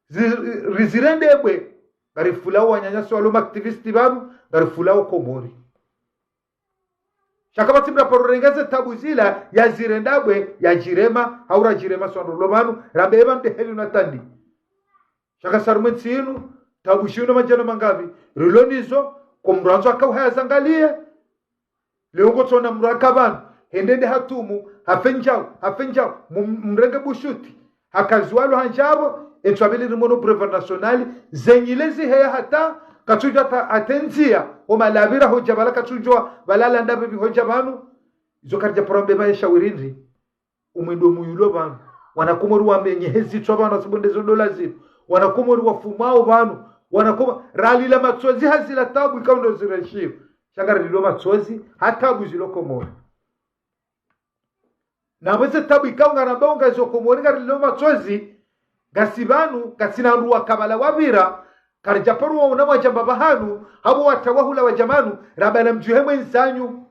zi-, rizirende bwe. Ngarifulao wananyasi walo ma activistes pvanu, ngarifulao Komori. Sha kapvatsi mndru aparo renge ze tabu zila, yazirenda bwe, yadjirema, hau radjirema si wandru rilo pvanu, rambe eba nde heli na tandi. Sha kasi harumwa entsi inu, tabu shinu madjana mangapvi, rilo nizo, ko mndru andzo akauha yazangaliye, leo ngotsona mndru aka pvanu, hende nde hatumu, hafe ndjau, hafe ndjau, mu-, mrenge bushuti, hakaziwalo handjapvo, etswabili rimono Boulevard National, zenyile ziheya hata, katsudjua ta-, hata endziya, o malapvira hodja pvala katsudjua, pvala landa pvepvi hodja pvanu, izo karidja paro mbe pvaye shawiri ndri, umwindo muyulo pvanu. Wanakomori wamenye hezitswa pvanu, wasibonde zo dola zinu. Wanakomori wafumao pvanu. Wanakoma-, ralila matsozi hazila tabu ikao ndo zireshio. Sha ngarililo matsozi, ha tabu zilo Komori. Na pvweze tabu ikao ngarambao ngazo Komori ngarililo matsozi, ngasi pvanu, ngasina wandru wakabala wapvira, karidja paro waona wadjamba pvahanu, hapvo watawahula wadja pvanu, ramba namdjuhe mwendzanyu.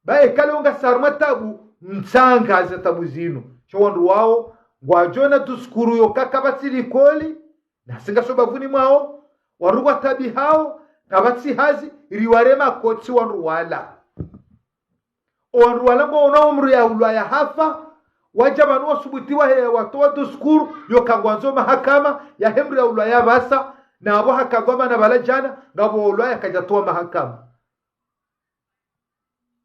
Ba eka leo ngasi harumwa tabu, mtsanga ze tabu zinu. Sha wandru wao, ngwadjo na duskuru yo ka kapvatsi likoli, nasi ngaso bapvuni mwao, wandru ngwatabihao, kapvatsi hazi, riwarema kotsi wandru wala. O wandru wala ngwaona o mndru yaulwa yahafa, wadja pvanu wasubuti waheya watowa duskuru, yo ka ngwandzo mahakama, yahe mndru yaulwa yapvasa, na apvo hakagwa mana pvala djana, ngapvo ulwa yakadjatowa mahakama.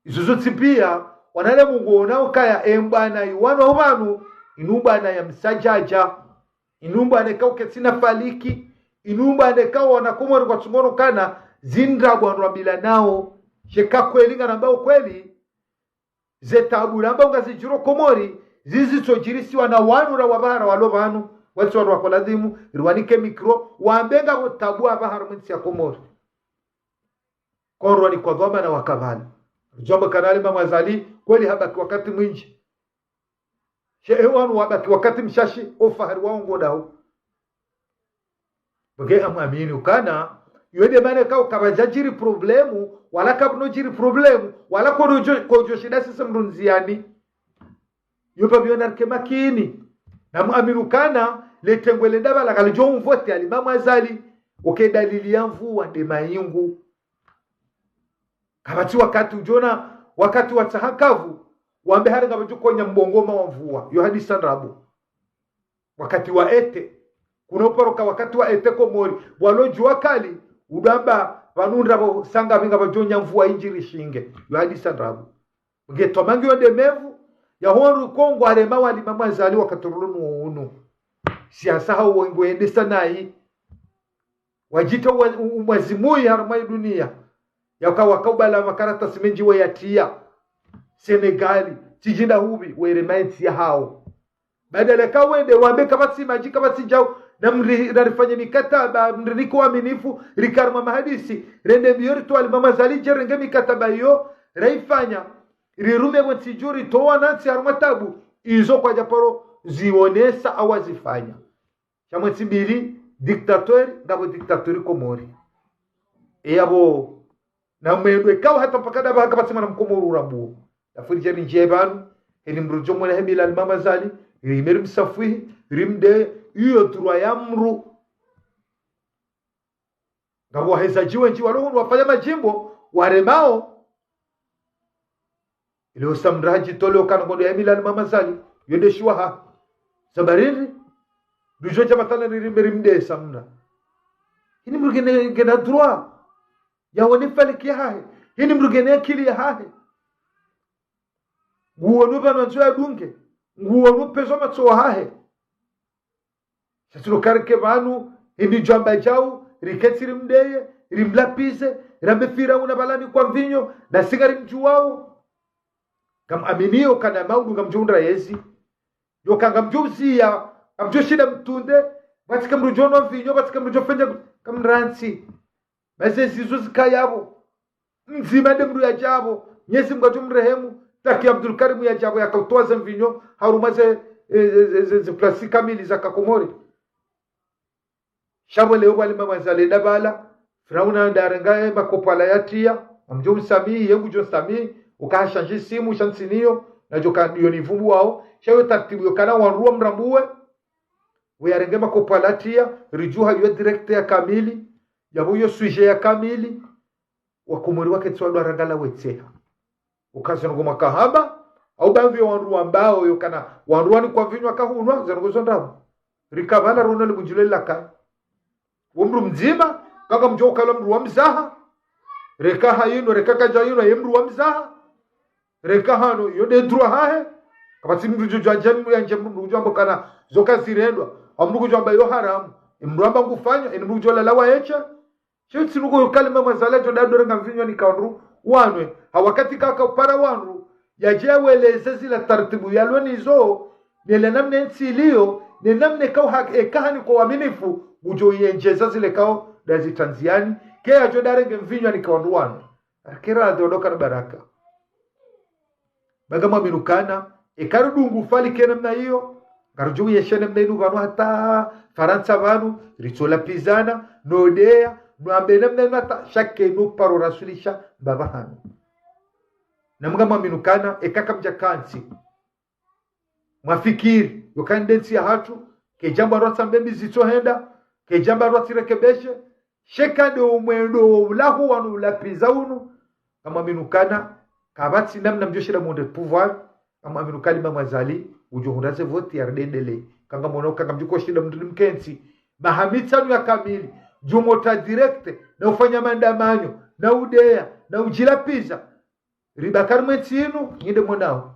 Izo zontsi pia, wanadamu nguona ukaya e mbwana iwanwa pvanu, inu mbwana ya msadjadja, inu mbwana ikao ketsina faliki, inu mbwana ikao wanakomori kwatsungano kana, zindrabo wandru wambilanao, sha eka kweli ngarambao kweli, ze tabu rambao ngazidjiro Komori, zizitsodjirisiwa na wanu ra wapvahara walo pvanu, watsi wandru wako ladhimu, riwanike mikro, wambe ngapvo tabu apvahara mwentsi ya Komori. Korwa ni kwa dhwamana wa kavala. Djwamba kana Ali Mamwazali, kweli habaki wakati mwindji. Sha e wanu wabaki wakati mshashi, o fahari wao ngodao. Bwe nge amwamini ukana, yo nde mana kao kapvadjadjiri problemu, wala kapvunodjiri problemu, wala kodjo, kodjo shinda sisi mndru ndziani. Yo pvapvo yo narike makini. Namwamini ukana, le tengwe le ndapvala kalidjo umvote Ali Mamwazali, uke dalili ya mvua nde mayingu. Kapvatsi wakati udjona, wakati wa tsaha kavu, wambe hari ngapvadjo konya mbongoma wa mvua, yo hadisa ndrabo. Wakati wa été, kuna uparo ka wakati wa été Komori, walo djuwa kali, udamba, pvanu ndrabo sanga pvi ngapvadjo nya mvua indji rishinge, yo hadisa ndrabo. Nge twamangi yo nde mevu, ya hondru Kongo arema wali Mamwazali wakati rulo nu unu. Siasa hao wengo endesa nayi. Wadjita wa-, u-, umwazimuyi harumwa yi dunia. Yaka wakaubala makaratasi mendji wayatiya. Senegali, tsidjinda hupvi, werema entsi yahao. Badala ka wende, wambe kapvatsi madji, kapvatsi djau, na mri-, na rifanye mikataba, mrinike uaminifu, rike harumwa mahadisi, rende mbio ritowe Ali Mamwazali dje renge mikataba iyo, raifanya, rirume pvo ntsi dju ritowa na ntsi harumwa tabu, izo kwadja paro zionesa hau wazifanya. Sha mwentsi mbili, dictateur, ngapvo dictateur Komori. E yapvo, na mwendo ikao hata mpaka ndapvo haka pvatsi mwana mkomori urambuo. Dafwiri djeri ndje pvanu, heli mndru djo mwona hemila Ali Mamwazali, rimeri msafwihi, rimde, iyo droit ya mndru. Ngapvo waheza djiwe ndji walo hunu wafanya madjimbo, waremao, Ile Samra hadjitolea ukana ngondo ya mila ni Mama Azali, yo nde shiwa ha. Sababu riri, ndudjo dja matala riri meri mdesa mna. Hini mdru ngena, ngena droit ya wone faliki yahahe. Hini mdru ngena akili yahahe. Nguwono pvanu wandzo yadunge. Nguwono pezo matso wahahe. Sha tsi ndo karike pvanu, hindri djwamba djau, riketsi rimdeye, rimlapvize, rambe Firauna pvala ni kwa mvinyo, na si ngarimdjuwao. Ngamwaminio kana maudu ngamdjo undra yezi. Yoka ngamdjo uziya, ngamdjo shinda mtunde, pvatsi ka mdru djo nwa mvinyo, pvatsi ka mdru djo fanya, kamrantsi. Basi zizo zikaya pvo. Mdzima nde mdru yadja pvo. Mnyezi Mungu atsu mrehemu. Taki Abdul Karim yadja pvo yakautowa ze mvinyo. Harumwa ze, e, ze, ze, ze, ze plasi kamili za kakomori. Sha pvo leo pvwa li Mama Azali nda pvala. Firauna nda arenga ye makopwala yatiya. Ngamdjo msamihi, ye ngudjo msamihi. Uka hashandji simu, sha ntsiniyo. Na djoka ndiyo ni vumbu wao. Sha yo tartibu yo kana wandru wamrambuwe. Pvo yarenge makopwala yatiya, ridjuha yo direct ya kamili, yapvo yo sujet ya kamili, wakomori waketsi wadwa rangala wetseha. Uka zinu ngo makahaba, au baadhwi ya wandru wambao, yo kana, wandru wani kwa mvinyo wakahunwa, zinu ngo zo ndrabo. Rika pvala rono le mundjilo lilaka. Wo mdru mdzima, kaka mdjo ukala mdru wa mzaha, reka hayinu, reka kadja yinu, ye mdru wa mzaha, reka hanu, yo nde droit hahe. Kapvatsi mdru djo djo adja mdru yandje mdru djo amba kana zo kazirendwa. Au mdru kudjo amba yo haramu. Ye mdru amba ngufanya, ye mdru kudjo lala wa yeche. Sho tsi nuko yo kalima Mama Azali djo nda dorenga mvinyo ni ka wandru wanwe. Ha wakati kaka upara wandru, yadje yaweleze zila tartibu yalwe nizo, ne le namna entsi iliyo, ne namna ikao ha-, eka hani kwa uaminifu, ngudjo yendjeza zile kao nda zitandziani, ke yadjo nda renge mvinyo ni ka wandru wanwe. Akira ndo doka na baraka. Ba ngamwaminu kana, eka rudungu faliki namna iyo, ngarudjo uyeshe namna inu pvanu hata Farantsa pvanu, ritsola pvizana, no deya, no ambe namna inu hata, sha ke no paro rasulisha mbapvi hanu. Na ngamwaminu kana, eka kamdja kantsi. Mwafikiri, yo ka nde ntsi yahatru, kedjamba rwatsambe mbi zitso henda, kedjamba rwatsirekebeshe, sha eka nde umwendo ulahu wanu ulapviza unu, ngamwaminu kana, kapvatsi namna mdjo shinda mwendre pouvoir, ngamwaminu kalima Mama Azali, udjo hundra ze voti ya ridendele, ka ngamwono ka ngamdjo ko shinda mndru ni mkentsi, maha mitsanu ya kamili, djumota direct, na ufanya mandamanyo, na udeya, na udjilapviza, ribaki harumwa entsi inu, nyi nde mwonao.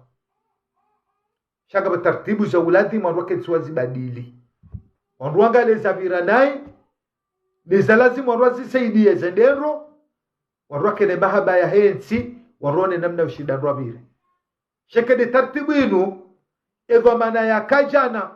Sha ngapvo tartibu za uladhimu wandru waketsi wazibadili. Wandru wangaliye zapvira nayi, ne za lazimu wandru wazisaidiye zende ndro, wandru wakene mahaba yahe ntsi, wandru wone namna ushinda ndro wapvire. Sha eka nde tartibu inu, e dhwamana ya kadjana,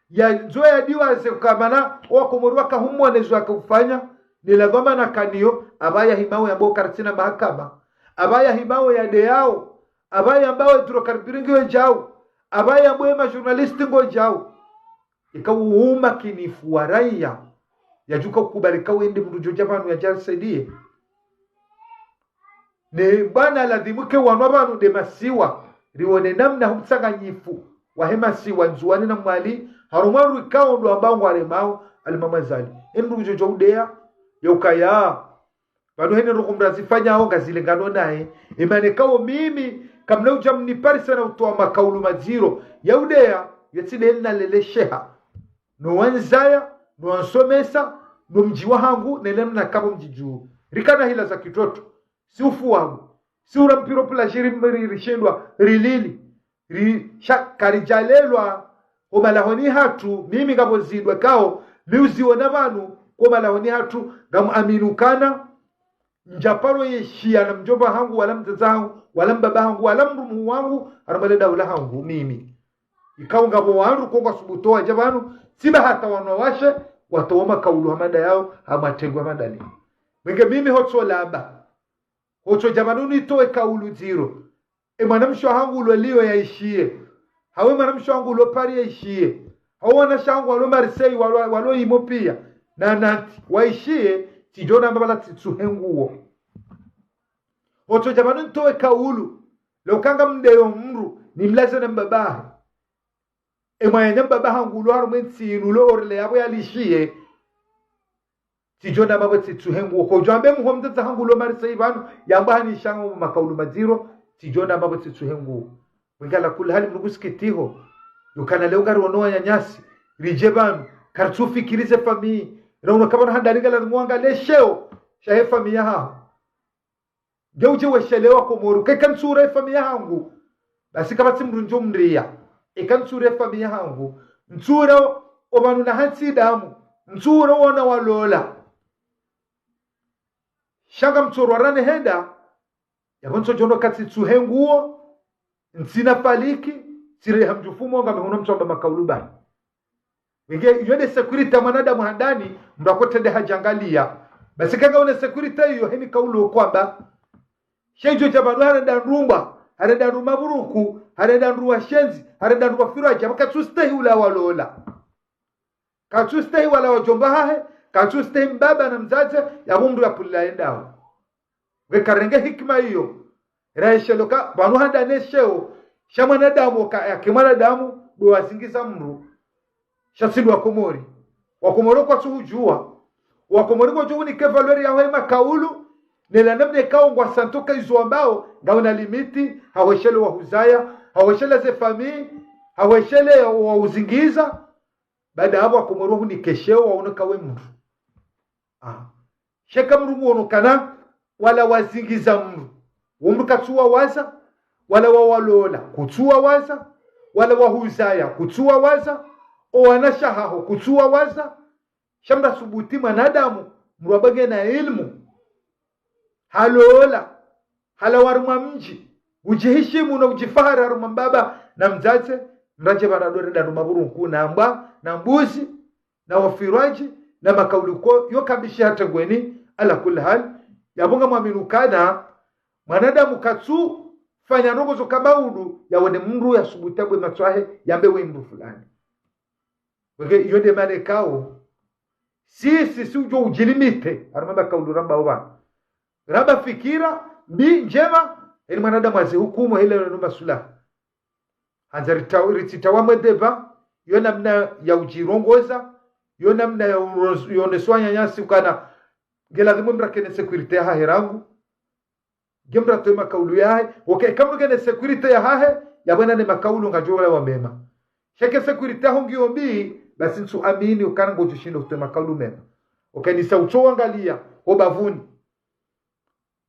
ya ndzo ya diwaze uka mana, owakomori waka humwone zo yaka ufanya, ne la dhwamana kaniyo, apvaya himao yambe karitsina mahakama, apvaya himao ya deyao, apvaya yambe hydrocarbures ngiyo djao, apvaya yambe ma journalistes ngo djao. Ika umakinifu wa raiya, yadjuka ukubali ka wende mdru djo dja pvanu yadja saidiye. Ne bwana ladhimu ke wanwa pvanu nde masiwa, riwone namna hu mtsanganyifu wahe masiwa Ndzuwani na Mwali, harumwa rwi kao ndo ambao ngwaremao, Ali Mama Azali. Ye mdru kudjo djo udeya, ya ukaya. Pvanu hene ndrongoo mdru azifanyao ngazilingano naye. Imane kao mimi, kamna udja mniparisa na utowa makaulu madziro. Ya udeya, yetsi nde nalelesheha. No wandzaya, no wansomesa, no mdji wahangu, ne namna kapvo mdji dju. Rikana hila za kitoto. Si ufu wangu. Si ura mpira plage ri-, ri-, rishindwa, rilili. Ri-, sha-, karidjalelwa, ho malahoni hatru, mimi ngapvo zindru kao, mi uziona pvanu, ho malahoni hatru, ngamwaminu kana, ndjaparo yeshiya na mdjomba hangu, wala mdzadze hangu, wala mbaba hangu, wala mdrumu wangu, harumwa le daula hangu, mimi. Ikao ngapvo wandru ko ngwasubutu wadja pvanu, tsi ba hata wanawashe, watowa makaulu hama ndayao, hama tengwa hama ndani. Mwenge mimi hotso laba. Hotso dja pvanu nitowe kaulu dziro. E mwanamshe wahangu ulo Lyon yaishiye. Hawe mwanamshe wahangu ulo Paris yaishiye. Hawe wanashe wahangu walo Marseille, walo, walo imo piya. Na Nantes, waishiye, tsidjo namba pvala tsitsuhe nguwo. Hotso dja pvanu nitowe kaulu. Lo kanga mdeyo mdru, nimlaze na mbabahe. E mwananya mbaba hangu ulo harumwa entsi inu ulo Orléans yapvo yalishiye. Tsidjo namba pvo tsitsuhe nguwo. Kodjo ambe muho mdzadze hangu ulo Marseille pvanu, yamba hanishango makaulu madziro, Tsidjo namba pvo tsitsuhe nguo. Wenge ala kulli hali mdru kusikitiho. Yukana leo ngari wono wananyasi. Ridje pvanu. Karitsufikiri ze famiyi. Rauna kapvana handani nga lazimu wangalie sheo shahe famiyi yahaho. Nge udje weshelewa Komori. Keka ntsure famiyi yahangu. Basi kapvatsi mdru ndjo mria. Eka ntsure famiyi yahangu. Ntsure o pvanu na hantsi damu. Ntsure wona walola. Sha ngamtsorwa rane henda. Yapvo ntsodjo noka tsitsuhe nguo, ntsina faliki, tsire hamdjufumo ngami huno mtsamba makaulu bani. Wenge, iyo nde sécurité mwanadamu handani, mdru akotrende hadjangalia. Basi kanga une sécurité iyo heni kaulu kwamba. Sha idjo dja pvanu harenda ndrumbwa, harenda ndru maburuku, harenda ndru washenzi, harenda ndru wafirwa dja, pvaka tsustehi ula walola. Katsustehi wala wadjomba hahe, katsustehi mbaba na mdzadze, yapvo mdru yapvulila yendawo. Weka renge hikima iyo. Raeshelo ka, pvanu handani sheo, sha mwanadamu, ka, yake mwanadamu, ndo wazingiza mdru. Sha tsi ndo Wakomori. Wakomori kwatsuhudjuwa. Wakomori ngodjo unike valeur yaho ye makaulu, nela namna ikao ngwasantoka izo ambao, ngawena limite, hahweshele wahuzaya, hahweshele ze famiyi, hahweshele wauzingiza, baada yapvo Wakomori wahunike sheo waonoka we mdru. Ah. Sha eka mdru nguonokana, wala wazingiza mdru. Wo mdru katsuwawaza, wala wawalola, kutsuwawaza, wala wahuzaya, kutsuwawaza, owanashe haho, kutsuwawaza. Sha mdru asubuti mwanadamu, mdru amba ngena ilmu. Halola, halawa harumwa mdji, udjihishimu no udjifahari harumwa mbaba na mdzadze, mdru adje pvanu ndo renda ndru maburuku na mbwa, na mbuzi, na wafirwa dji, na makaulu ko, yo kambishi hata ngweni, ala kulli hali, yapvo ngamwamini ukana, mwanadamu katsufanya ndrongo zo kama udu, yawone mdru yasubuti abwe matso yahe, yambe we mdru fulani. Wenge, iyo nde mana ikao. Si, si, si udjo udjilimite. Harumwa makaulu ramba opva. Ramba fikira, mbi, ndjema, heli mwanadamu azihukumu, heli yanu masula. Handza rita-, ritsitawa mwendepva, yo namna ya udjirongoza, yo namna ya uroz-, yoneswa wananyasi ukana. Nge lazimu mdru akene sécurité yahahe rangu. Nge mdru atowe makaulu yahahe. Oke, eka mdru kene sécurité yahahe, yapvo ena ne makaulu ngadjo lawa mema. Sha eka sécurité yaho ngiyo mbi, basi ntsu amini ukana ngodjo shinda utowe makaulu mema. Oke, nisa utso wangalia, ho bapvuni.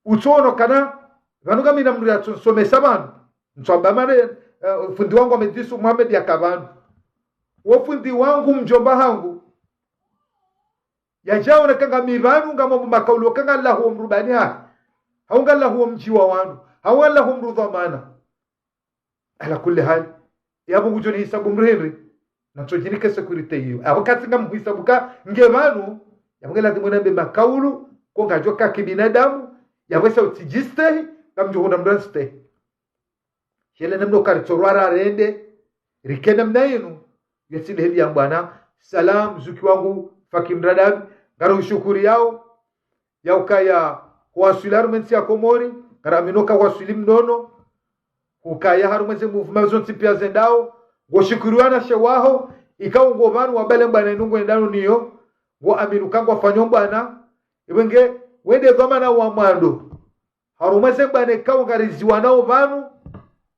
Utso onokana, pvanu ngamina mdru yatso nsomesa pvanu. Ntsu amba mane, eh, fundi wangu Ahmed Yusuf Mohamed yaka pvanu. Wo fundi wangu mdjomba hangu. Yadjaona kanga mi pvanu ngamwambo makaulu kanga laho mdru bani hahe. Hau nga laho mdji wa wanu. Hau nga laho mdru dhwamana. Ala kulli hali. Yapvo ngudjo nihisabu mdru hindri. Natso djinike sécurité iyo. Apvo katsi ngamhuhisabu ka nge pvanu. Yapvo nge lazimu nambe makaulu. Ko ngadjo ka kibinadamu. Yapvo esa utsidjistehi. Ngamdjo hundra mdru anstehi. Shele namna ukaritsorwa rarende, rike namna inu, yetsi ndeheli ya mbwana, salam, zuki wangu, Faki Mradabi, ngari ushukuri yao, ya ukaya huwaswili harumwa entsi ya Komori, ngari amini uka huwaswili mnono, ukaya harumwa ze mouvement zontsi pia zendao, ngo shukuri wananyasi waho, ikao ngo pvanu wabale mbwana inu ngwendano niyo, ngo amini uka ngwafanyao mbwana, iwe nge, wende dhwamana wa mwando. Harumwa ze mbwana ikao ngariziwanao pvanu,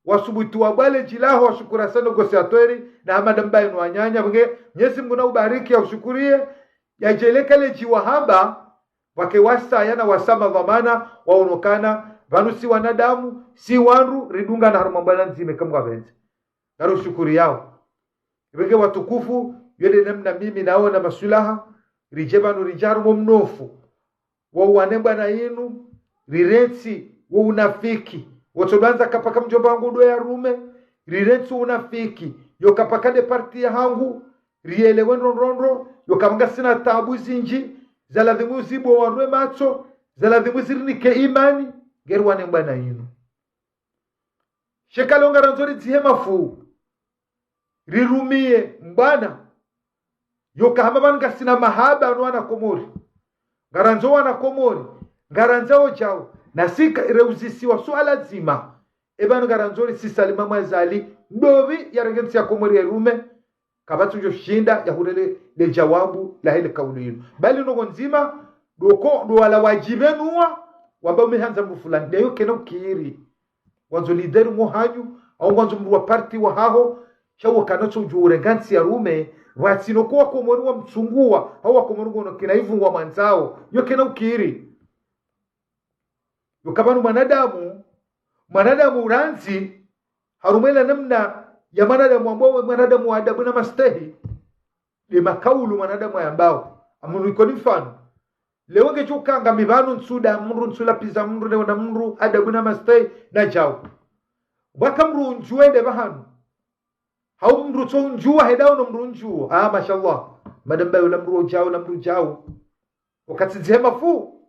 wasubuti wabwale djilaho, washukuru sana négociateur, na Hamada Mbaye no wananya, pvenge, Mwenyezi Mungu na ubariki ya ushukuriye, ya djeleka le djiwa hamba, wake wasaya na wasama dhwamana, waonokana, pvanu si wanadamu, si wandru, ridungana harumwa mbwana ndzima eka Mungu apvendze. Ngari ushukuri yao. Ipvenge watukufu, yo nde namna mimi naona maswilaha, ridje pvanu ridje harumwa mnofu. Wo uwane mbwana inu, rirentsi wo unafiki. Wo tso dwandza kapaka mdjomba hangu ndo ya rume, rirentsi wo unafiki. Yo kapaka nde parti ya hangu, rielewe ndrondrondro, yo kapvanga sina taabu zindji, za lazimu zibwe wandru e matso, za lazimu zirinike imani, ngeri wane mbwana inu. Sheka lo ngarandzo ridzihe mafuu. Rirumiye mbwana. Yo kahamba pvanu ngasina mahaba no wana Komori. Ngarandzo wana Komori. Ngarandzo wo djao. Na sika reuzisiwa suala dzima. E pvanu ngarandzo ri si Salima Mwazali. Ndopvi yarenge ntsi ya Komori ya rume. Kapvatsi udjo shinda ya hurele le djawabu lahe le kaulu inu. Bali ndrongoo ndzima, ndo ko, ndo wala wadjibenuwa, wamba umihandza mdru fulani. Ndeyo kena ukiri. Ngwandzo leader mwo hanyu, au ngwandzo mndru wa parti wa haho, sha wo kana tso udjuwa urenga ntsi ya rume, pvatsina ko wakomori wamtsunguwa, au wakomori ngono kina ivu wamwandzao, yo kena ukiri. Yo ka pvanu mwanadamu, mwanadamu urandzi, harumwa ila namna ya mwanadamu ambao we mwanadamu wa adabu na mastehi, nde makaulu mwanadamu ayambao. Amunu ikoni mfano. Leo ngedjo kanga mi pvanu ntsuda mndru, ntsulapviza mndru, neo na mndru, adabu na mastehi, na djau. Waka mndru undjuwe nde pvahanu. Hau mndru tso undjuwa, heda ono mndru undjuwa. Ah, mashallah. Madam bayo la mndru ujao, la mndru ujao. Wakati dzihe mafu.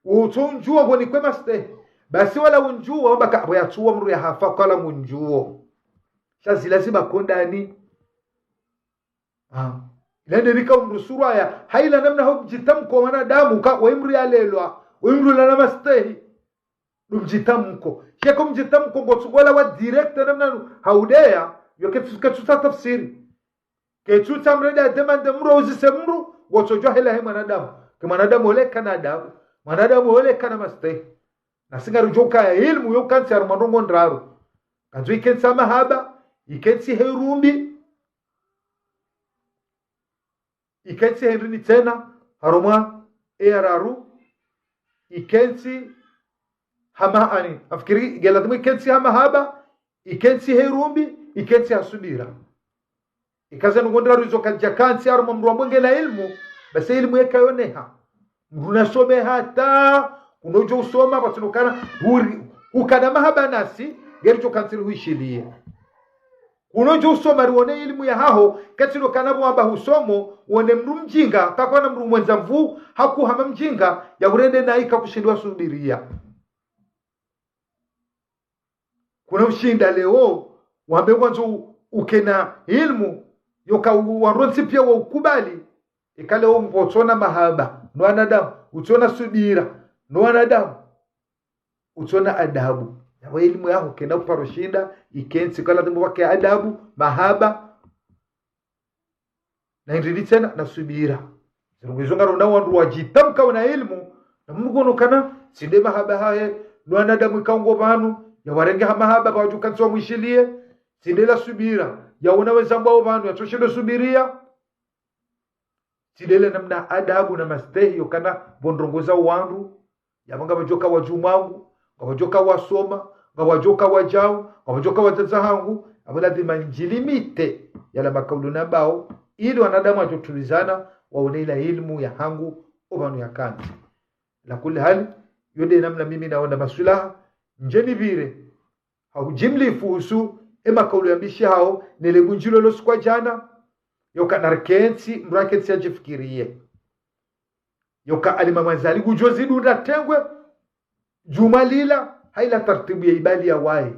Utso undjuwa, honi kwe mastehi. Basi wala undjuwa, wamba ka, apvo yatsuwa mndru ya hafa, kala undjuwa. Sha zila ziba kondani. Ah. Ila nde rika umrusurwa ya, haila namna ho mdjitamko wanadamu, ka, wa imru ya lelwa, wa imru la na mastehi. Ndo mdjitamko. Sheko mdjitamko, ngotsugola wa direct namna nu, haudeya, yo ketsu, ketsu ta tafsiri. Ketsu ta mreda demande mndru, uzise mndru, ngotsodjuwa hela he mwanadamu. Ke mwanadamu ole kana adabu, mwanadamu ole kana mastehi. Na si ngaridjo kaya ilmu yo kantsi harumwa ndrongo ndraru. Kandzo ikentsi ha mahaba, ikentsi he rumbi, ikentsi he ndrini tsena, harumwa e ya raru, ikentsi ha ma-, ani, afikiri, nge lazimu ikentsi ha mahaba, ikentsi he rumbi, ikentsi ha subira. Ika ze ndrongo ndraru izo kadja kantsi harumwa mndru ambao ngena ilmu, basi ilmu yeka yoneha. Mndru nasome hata, kunodjo usoma, pvatsina ukana, huri, ukana mahaba nasi, ngeridjo kantsi rihuishiliye. Kunodjo usoma rione ilmu ya haho, katsina ukana pvo wamba husomo, wone mndru mdjinga, kakwana mndru mwendza nvu, hakuhama mdjinga, ya urende na ika kushindwa subiriya. Kuna ushinda leo, wambe ngwandzo u-, ukena ilmu, yo ka u-, wandru wontsi pia wa ukubali, ika leo ngotsona mahaba, no wanadamu, utsona subira, no wanadamu, utsona adabu. Yawe ilmu yaho kena uparo shinda, ikentsi, kala dhimbo wake adabu, mahaba, na indrini tsena, na subira. Zirungu izo ngarona wandru wadjitamka wana ilmu, na mndru ngono kana, tsi nde mahaba hahe, no wanadamu ikao ngo pvanu, ya warenge ha mahaba, pvadjo kantsi wamwishiliye, tsi nde la subira, ya wona wezambwao pvanu, ya tsoshindro subiriya, tsi nde le namna adabu na mastehi yo kana pvo ndrongo za wandru, yapvo ngapvadjoka wadjumwa wangu, ngapvadjoka wasoma, ngapvadjoka wadjau, ngapvadjoka wadzadze hangu, apvo lazima ndjilimite yala makaulu nambao, ili wanadamu wadjotulizana, waone ila ilmu ya hangu, opvanu ya kantsi. Ala kulli hali, yo nde namna mimi naona maswilaha, ndje nipvire, ha ujimlifu uhusu, e makaulu yambishihao, nele gunjilo lo siku wa djana, yo kana rikentsi, mndru akentsi yadjifikiriye. Yo ka Alimamu Azali ngudjo zidunda tengwe, djumwa lila, haila tartibu ya ibali ya waye.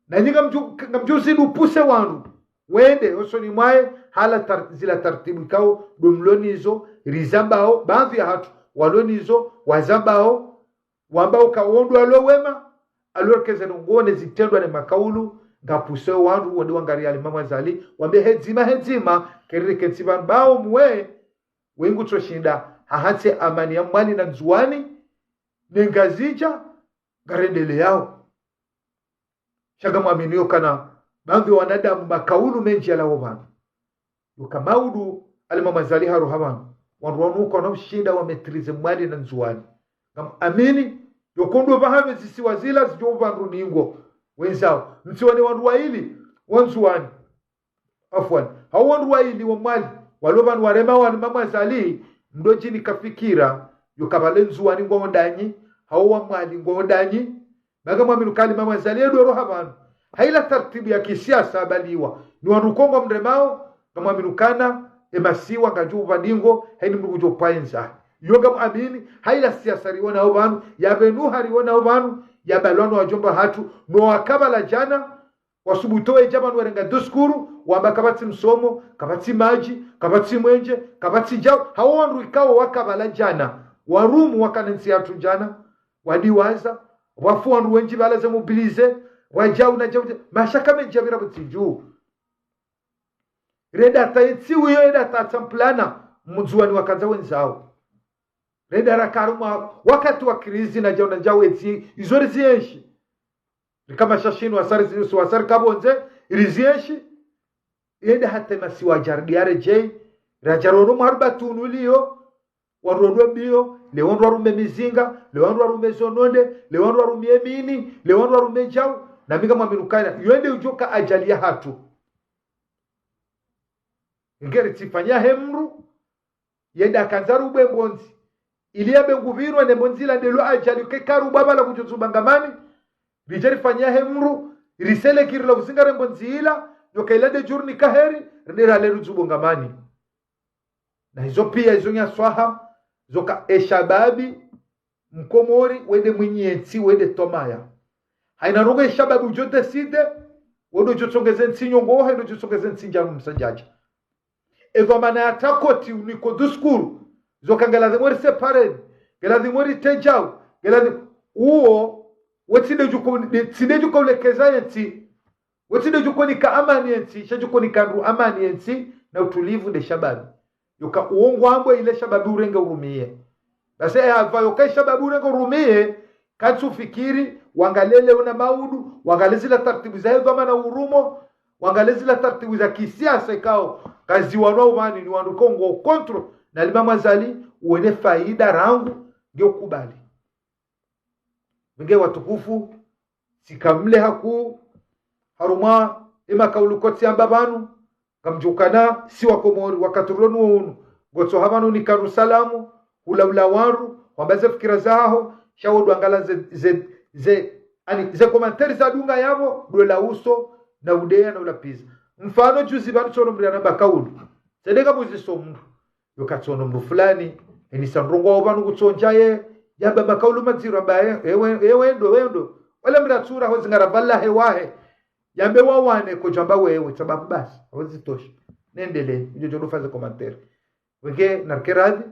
Na nyi ngamdjo, ngamdjo zidu puse wandru, wende, osoni mwaye, hala tar-, zila tartibu ikao, ndo mlo nizo, rizambao, baadhwi ya hatru, walo nizo, wazambao, wambao ka wondro walo wema, alors que ze ndrongo ne zitrendwa ne makaulu, ngapuse wandru, wende wangariye Alimamu Azali, wambe hedzima, hedzima, kerire kentsi pvanu mbao mwe, we ngutsoshinda, hahantsi amani ya Mwali na Ndzuwani, ne Ngazidja, ngarendeleyao. Sha ngamwamini yo kana, baadhwi ya wanadamu makaulu mendji yalawo pvanu. Yo ka maudu Alimamu Azali haroha pvanu. Wandru wanu kwana ushinda wa maîtriser Mwali na Ndzuwani. Ngamwamini, yo ko ndo pvahanu zisiwa zila zidjo pvandru ningo. Wenzao, mtsiwane wandru waili, wa Ndzuwani. Afwan, hao wandru waili wa Mwali, walo pvanu warema wanu Alimamu Azali, mndro djini ka fikira, yo ka pvale Ndzuwani ngwao ndanyi, hao wa Mwali ngwao ndanyi, ba ngamwamini ka Alimamu Azali ye ndo roha pvanu. Haila tartibu ya kisiasa abaliwa, ni wandru ko ngwamremao, ngamwamini kana, e masiwa ngayadjo pvandingo, haini mndru kudjo pvwaendza. Yo ngamwamini, haila siasa riwonao pvanu, ya pvenuha riwonao pvanu, ya balwa no wadjomba hatru, no wakapvala djana, wasubutu wedja pvanu warenga discours, wamba kapvatsi msomo, kapvatsi madji, kapvatsi mwenje, kapvatsi djau, hao wandru ikao wakapvala djana, warumu wakana ntsi yatru djana, wadiwaza, wafu wandru wendji pvala ze mobilisés, wadjau na djau, mashaka mendji yapvira pvutsi dju. Reda ta entsi wiyo, reda ta tsamplana, Mndzuwani wakandza wendzao. Rende raka harumwa wakati wa krizi na djau na djau, ezi izo rizienshi. Rika mashashini, wasi ri, wasi rika pvondze, rizienshi. Yende hata masiwa djaridi yaredjei, radjarono mwaruba tunu liyo, wandru wandru mbio, le wandru warume mizinga, le wandru warume zononde, le wandru warume mini, le wandru warume djau, na mi ngamwaminu kana, yo nde udjoka ajali yahatru. Ngeri tsifanya he mdru, yende akandza rubwe mbondzi. Ili yabe ngupvirwa ne mbondzi ila ndelo ajali ke karubwa bala kudjotsuba ngamani, ridje rifanya he mdru, riselekiri la uzinga re mbondzi ila, yoka ila nde djuru ni kaheri, rende rale rutsubo ngamani. Na hizo pia hizo nyaswaha, zoka eshababi, mkomori, wende mwinyi entsi, wende tomaya. Haina ndrongo eshababi udjo décidé, wende udjotsongeze ntsi nyongo, wende udjotsongeze ntsi ndjanu msadjadja. Eva mana ya takoti uniko duskuru, zoka ngela dhimwe ri séparé, ngela dhimwe ri tedjau, ngela dhi-, uwo, we tsi nde djuko, tsi nde djuko ulekeza entsi, we tsi nde djuko nika amani entsi, sha djuko nika ndru amani entsi, na utulivu nde shababi. Yoka uwo ngwambo ile shababi urenge urumiye. Basi, eh, ava yoka shababi urenge urumiye, katsu fikiri, wangalie leo na maudu, wangalie zila taratibu za hedhwama na urumo, wangalie zila taratibu za kisiasa ikao, kaziwanwa umani ni wandru kongo kontro, na lima mazali, uwene faida rangu, nge ukubali. Mnge watukufu, sikamle haku, harumwa, ema kaulu kotsi amba pvanu, ngamdjukana, si wa Komori, wakati rilo nuwo unu, ngotso hapvanu ni karu salamu, hula ula wandru, wamba ze fikira zaho, sha wo dwangala ze, ze, ze, ani, ze commentaire za dunga yapvo, dwela uso, na udeya, na ulapiza. Mfano juzi pvanu tsono mdru yanamba kaulu. Tsendeka muziso mdru. Yoka tsono mdru fulani, enisa ndrongo wa pvanu kutsondja ye, yamba makaulu madziro amba ye, ewe, ewe ndo, ewe ndo. Wala mdru atsura ho zingara pvala he wahe. Yambe wawane kodjamba wewe, sababu basi, ho zitosha. Nendele, udjo djo ufaze commentaire. Wenge, narike radhi,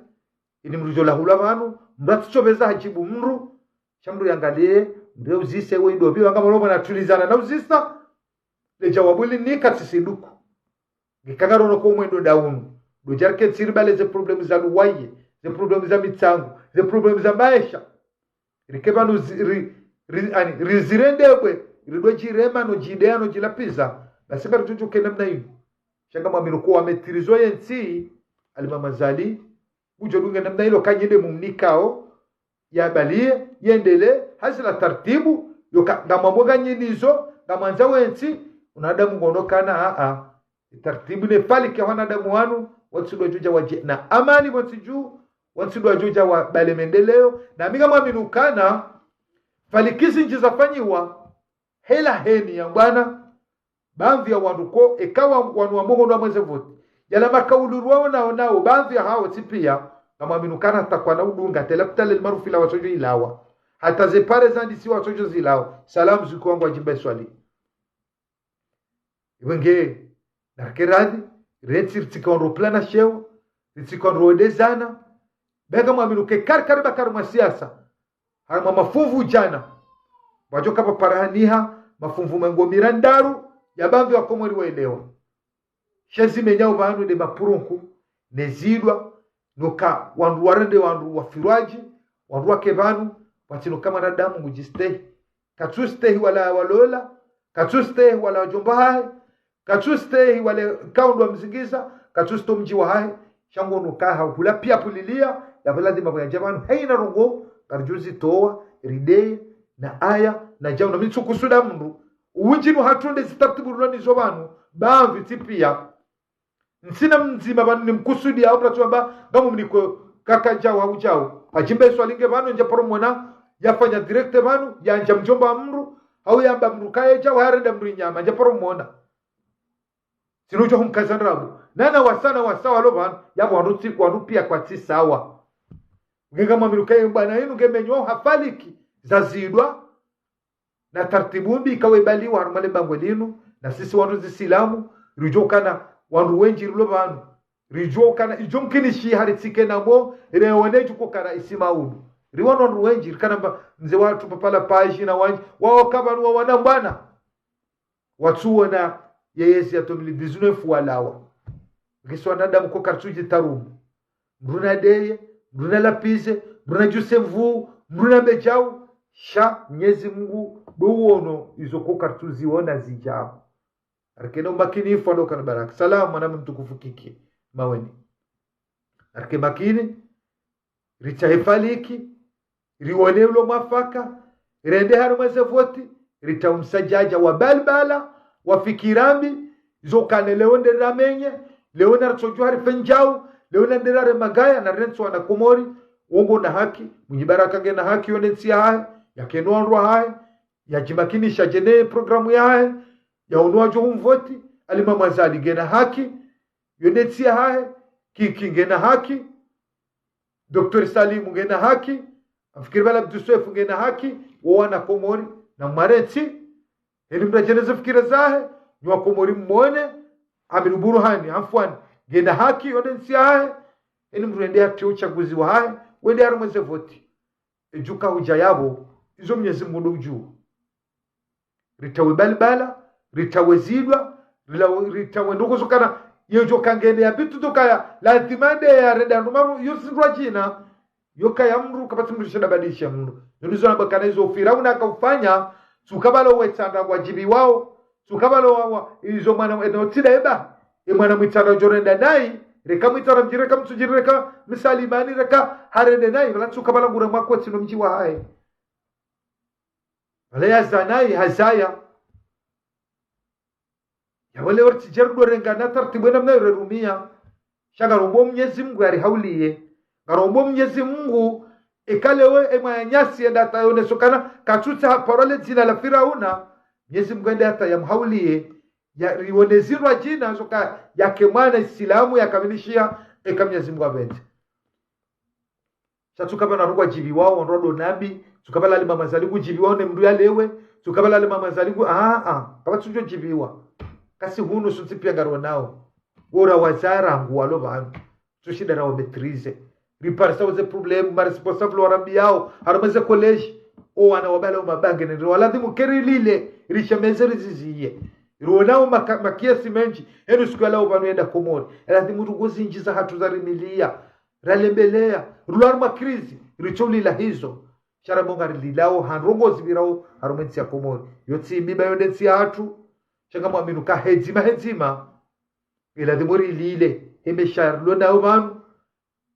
ini mdru djo lahulwa pvanu, mdru atsitsopveza hadjibu mdru, sha mdru yangalie, mdru uzise we ndo, pvi wanga mlomo na tulizana na uzisa, le djawabu li nika tsisiduku. Ngikanga rono ko mwendo ndaunu. Ndo djarike tsiri bale ze problème za luwaye, ze problème za mitsango, ze problème za maesha. Rike pvanu zi-, ri, ri, ani, rizirende bwe, ridwe djirema no djideya no djilapiza. Basi ngaridjo djuke namna inu. Sha ngamwaminu ko wa maîtrise ye ntsi, Alimam Azali, udjo dunge namna ilo kanyende mumnikao, yabaliye, yendele, hazila taratibu, yoka, ngamwambo nganyinizo, ngamwandzo wentsi, unadamu ngono kana, a, a. Taratibu ne falike wanadamu wanu, wantsi ndo djudja wadje na amani wantsi dju, wantsi ndo djudja wabale mendeleo, na mi ngamwaminu kana, faliki zindji zafanyiwa, hela heni ya bwana, baadhwi ya wandru ko, eka wa, wanu wa muhondo wa mweze voti. Yala makaulu rwao nao nao, baadhwi ya hao tsi pia, ngamwaminu kana takwana udunga, tela kutale limarufu ila watsodjo ilawa. Hata ze pare zandisi watsodjo zilawa. Salamu ziku wangu wa djimba iswali. Iwe nge, narike radhi, rentsi ritsike wandru plana sheo, ritsike wandru wendezana. Be ngamwaminu ke kari kari bakari mwa siasa. Harimwa mafunvu djana. Wadjo kapvaparahaniha mafunvu mengo mirandaru ya baadhwi wa Komori waelewa. She zimenyao pvanu nde mapurunku, ne zidwa, noka wandru warende wandru wafirwadji, wandru wake pvanu, watsino ka mwanadamu ngudjistehi. Katsustehi wala walola, katsustehi wala wadjomba hahe, katsustehi wale kaundwa mzingiza, katsustehi mdji wa hahe, sha ngono kaha hula pia pulilia, ya pvala dhima pvo yadja pvanu, heina ndrongo, ngaridjo zitowa, rideye, na aya, na djau, na mi ntsukusuda mndru, uwindji nu hatru nde zitaratibu rilo nizo pvanu, baadhwi tsi pia. Ntsina mdzima pvanu nimkusudia, au mdru atsuamba, ngamu mniko kaka djau, au djau. Adjimba iswali nge pvanu, ndja paro mwona, yafanya direct pvanu, yandja mdjomba mndru, au yamba mndru kaye djau, harenda mndru inyama, ndja paro mwona. Tsinu udjo humkaza ndrabo. Nana wasana wasa walo pvanu, yapvo wandru tsi, wandru pia kwatsi sawa. Nge ngamwaminu kaye bwana inu nge menyo hafaliki, zazidwa, na taratibu mbi ikawe baliwa harumwa le bangwe linu, na sisi wandru zisilamu, ridjo kana wandru wendji rilo pvanu, ridjo kana, idjo mkinishi haritsike namo, rewone djuko kana isi maudu. Riwano wandru wendji, rikana mba, mze watru papala paji na wandji, wao ka pvanu wa wana mbwana. Watsuona yeyezi ya deux mille dix-neuf walawa. Ngiso wanadamu ko karitsudji tarumu. Mndru nadeye, mdru na lapise, mdru na djuse mvuu, mdru na mbedjau, sha Mnyezi Mungu ndo uono izo ko kartsuziona zidjao. Arikena umakinifu ndo ukana baraka. Salamu, mwananya mtukufu Kiki, Maweni. Arike makini, ritsahe faliki, rione ulo mwafaka, rende harumwa ze voti, ritsahe msadjadja wa balbala, wa fikira mbi, zo ukana leo nde ramenye, leo naritsodjuha rifendjao, leo nde raremagaya, na rentsi wana Komori, wo ngwao na haki, Mwinyi Baraka ngena haki, yo ne ntsi yahahe, yakena wandru wahahe, yadjimakinisha dje ne programu yahahe, yaono wadjo humvoti, Ali Mama Azali ngena haki, yo ne ntsi yahahe, Kiki ngena haki, Docteur Salimu ngena haki, ngamfikiri pvala Abdou Soefo ngena haki, wo wana Komori, na mwarentsi, heni mdru adje ne ze fikira zahe, nyi wa Komori mmone, Aminu Buruhani, Anfwani, ngena haki, yo ne ntsi yahahe, heni mdru ende yatrie utsaguzi wahahe, wende harumwa ze voti. Edjuka hudja yapvo, izo Mnyezi Mungu ndo udjuo. Ritsahe balbala, ritsahe zidwa, rila-, ritsahe ndrongoo zo ukana, yedjo kangene ya bitu tokaya, lazima nde ya renda ndumaru, yo tsi ndrwadjina, yo kaya mdru, kapvatsi mdru shenda badilisha mdru. Yo ndizo namba ukana izo Firauna akaufanya, tsi uka pvalo wetsandra wadjibiwao, tsi uka pvalo wa, wa, izo mwana, eno tsi nda eba, e mwana mwitsandra udjo renda nayi, reka mwitsandra mdjini, reka mtsudjini, reka msalimani, reka harende nayi, pvala tsi uka pvalo ngure mwa kotsi no mdji wahahe. Pvale yazaya nayi hazaya. Yapvo leo ritsidje ridorengana taratibu ye namna yo rerumia. Sha ngarombo Mnyezi Mungu yarihauliye. Ngarombo Mnyezi Mungu, eka leo emwananyasi yenda hata yonese ukana, katsutsaha paro le dzina la Firauna. Mnyezi Mungu yende hata yamhauliye. Ya, rione zindrwadjina, zo uka, yake mwana Isilamu, yakamilishiha, eka Mnyezi Mungu hapvendze. Sha tsi uka pvanu wandru wadjibiwao, wandru wado nambi, tsi uka pvala Ali Mama Azali ngudjibiwao ne mdru yalewe, tsi uka pvala Ali Mama Azali ngu, ah, ah, kapvatsi udjo djibiwa. Kasi hunu sontsi pia ngaronao. Wora wazaya rangu walo pvanu. Tsi ushinda rawa maîtriser. Riparisa wo ze problème, ma responsable warambiyao, harumwa ze collège, o wana wabala o mabange, ne riwaladhimu ke rilile, rishemeze riziziye. Rionao maka-, makiasi mendji, henu siku ya leo pvanu yenda Komori. Eladhimu ndrongoo zindji zahatru zarimiliya. Ralembeleya, rilo harumwa crise, ritsolila hizo. Sha rambe ngarililao, ha ndrongoo zipvirao, harumwa entsi ya Komori. Yo tsi mbi ba yo nde ntsi yahatru, sha ngamwaminu uka hedzima, hedzima. Eladhimu rilile, he maesha rilo nayo pvanu.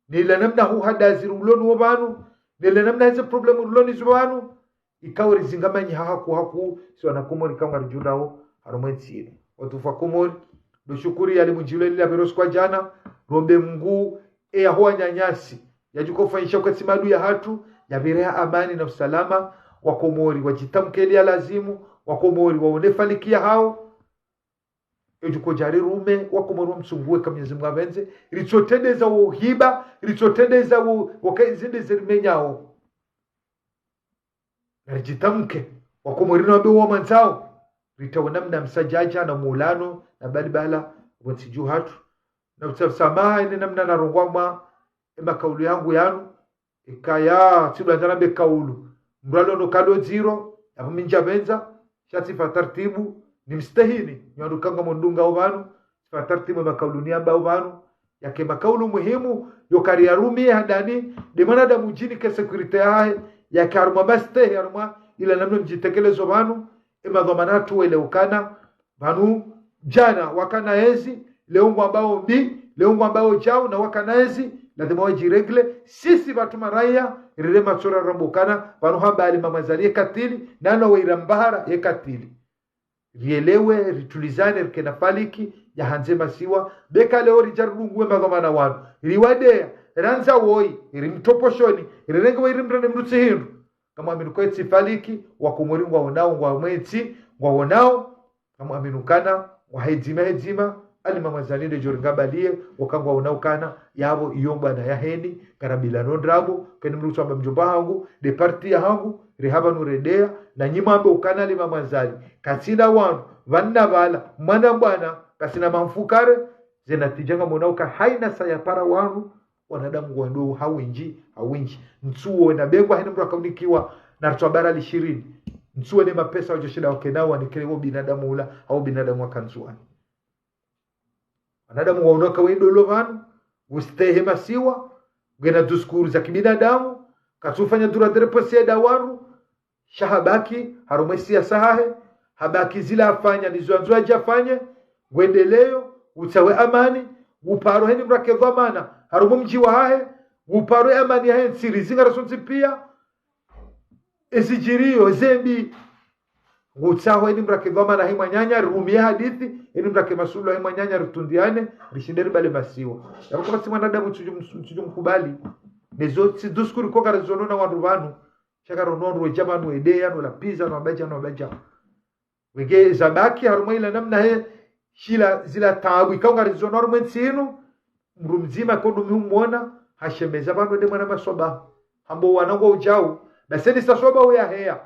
Ne ila namna hu hadazi rilo nayo pvanu. Ne ila namna heze problème rilo nazo pvanu. Ikao rizingamanyiha haku haku, si wana Komori ikao ngaridjundao, harumwa entsi inu. Watukufu wa Komori, ndo shukuri yali mundjilo lila pvero siku ya djana, rombe Mungu, eya ho wananyasi, yadjuka ufanyisha ukatsi maadui yahatru, yapvire ha amani na usalama, wa Komori, wadjitamke ili ya lazimu, wa Komori, waone faliki yahao, edjuko djari rume, wa Komori wamtsungue eka Mnyezi Mungu hapvendze, ritsotrendeza wo hiba, ritsotrendeza wo, wo ka izinde zerimenyao. Na ridjitamke, wa Komori na wambe wo wamandzao, ritawe namna msadjadja na muulano, na balibala, pvo ntsi dju hatru. Na utsaha samaha, ine namna narongoa mwa, emakaulu yangu yanu, ikaya, tsidwandzana mbe kaulu. Mdru alo no kado dziro, yapvo mi ndjapvendza, sha tsifa taratibu, nimstehini, nyi wandru ikao ngamondungao pvanu, tsifa taratibu emakaulu niyambao pvanu, yake makaulu muhimu, yo kari yarumie handani, nde mwanadamu udjinike sécurité yahahe, yake harumwa mastehi, harumwa ila namna mdjitekelezo pvanu, emadhwamana hatru welewe ukana, pvanu djana wakana ezi, leo ngwambao mbi, leo ngwambao djau na wakana ezi, lazima wadjirégler, sisi pvatsu maraya, rire matsora rambe ukana, pvanu hamba Ali Mama Azali ye katili, nano weira mbahara ye katili. Rielewe, ritulizane, rikena faliki, yahandze masiwa, beka leo ridja ridungue madhwamana wanu, riwadeya, randza woyi, rimtoposhoni, rirenge woyi rimrende mdru tsi hindru. Ngamwaminu uka etsi faliki, wa Komori ngwaonao, ngwamwetsi, ngwaonao, ngamwaminu ukana, wa hedzima hedzima, Ali Mama Azali nde djo ringabaliye, waka ngwaonao ukana, yapvo iyo mbwana yaheni, karabilano ndrabo, keni mdru kutsamba mdjomba hangu, nde parti yahangu, rihapvanu redeya, na nyi mwambe ukana Ali Mama Azali, katsina wanu, pvanu na pvala, mwana mbwana, kasina mamfukare, zena tija ngamwonao uka haina saya para wanu, wanadamu ngwendo ha windji, ha windji. Ntsuwo na bengwa hene mdru akaunikiwa, na ritswa bara lishirini. Ntsuwo ne mapesa wadjo shinda wakenao wanikire wo binadamu ula, hau binadamu wa Kandzuwani. Wanadamu ngwaonao uka wendo lo pvanu, ustehi masiwa, Ngena discours za kibinadamu, katsufanya dura de repose ya dawaru, sha habaki, harumwa e siasa hahe, habaki zila afanya, nizo andzo yadje afanye, ngwendeleyo, utsahe amani, uparo heni mrake dhwamana, harumwa mdji wahahe, uparo amani yahe ntsi, rizinga rasontsi pia, ezidjiriyo, zembi, ngutsaho eni mrake dhwamana he mwananya, rirumie hadisi, eni mrake masuluhu he mwananya, ritundiane, rishinde ribale masiwa. Yapvo kapvatsi mwanadamu ntsudjo ms-, ntsudjo mkubali. Nezo tsi discours ko karizono na wandru pvanu, sha karono wandru wedja pvanu wedeya, no lapviza, no wabadja, no wabadja. Wenge zabaki harumwa ila namna he, shila zila taabu, ikao ngarizono harumwa entsi inu, mdru mdzima kodu mi humwona, hashemeza pvanu nde mwana maswaba. Hamba wana ngwaudjao, basi ni sa swaba uyaheya.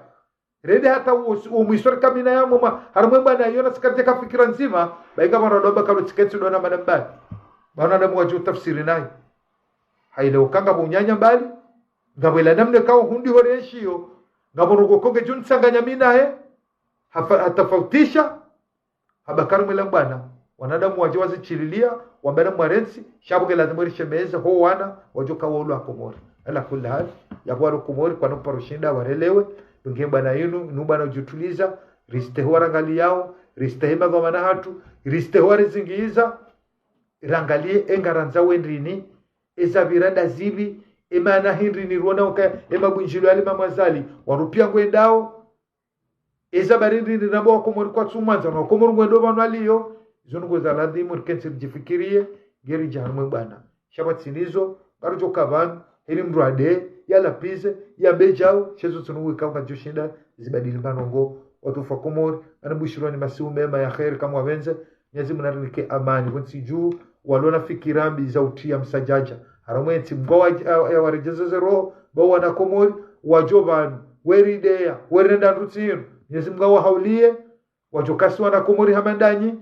Rende hata u-, u-, mwiswari kamina ya mwema, harumwa e bwana yona tsikadje ka fikira ndzima, ba inga pvanu ndo amba kalo tsiketsi ndo na madambani. Pvanu ndo mwadjo tafsiri nayi. Haile ukanga bo unyanya mbali, ngapvo ila namna kao hundri hore enshiyo, ngapvo rogo konge djuni tsanganya mi nahe, hafa-, hatafautisha, habakari mwela bwana, wanadamu wadje wazitshililia, wambana mwarentsi, sha pvo ke lazimu rishemeze, ho wana, wadjo kawo lwa Komori. Ala kulli hali, yapvo walo Komori, kwana uparo shinda, warelewe, nge bwana yinu, nu bwana udjutuliza, ristehi warangaliyao, ristehi madhwamana hatru, ristehi warizingiza, rangalie enga randza wendrini, eza pvira nda zipvi, emana hindrini ruona uka, emabundjilo yale mamwazali, wandru pia ngwendao, eza pvira hindrini nabo wakomori kwatsu mwandza, na wakomori ngwendo pvanu waliyo, izo nungo za ladhimu, rikentsi ridjifikirie, ngeri dja harumwa e bwana. Sha pvatsi nizo, ngaridjo ka pvanu, heli mdru ade, yalapvize, yambe djao, sha izo tsi nungo ikao ngadjo shinda, zibadili mba nongo, watukufu wa Komori, ani bushirwa ni masihu mema ya kheri kamwe wapvendze, Mwenyezi Mungu narinike amani, pvo ntsi dju, walo na fikira mbi za utria msadjadja. Harumwa entsi Mungu wa-, ya, yawaredjeze ze roho, ba wana Komori, wadjo pvanu, werideya, werenda ndrutsi inu. Mwenyezi Mungu awahaulie, wadjo kasi wana Komori hama ndanyi,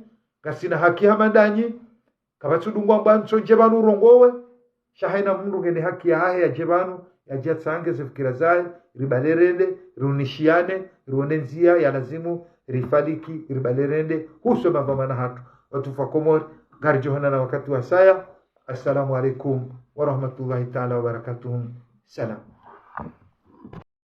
kasina haki hama ndanyi, kapvatsu dungwa mba ntso dje pvanu urongowe, sha haina mndru ngena haki yahahe yadje pvanu, yadje yatsange ze fikira zahe, ribale rende, riunishiane, rione ndzia ya lazimu, rifaliki, ribale rende, huswe madhwamana hatru. Watukufu wa Komori, ngaridjo honana wakati wasaya. Assalamu alaikum wa rahmatullahi taala wa barakatuh. Salam.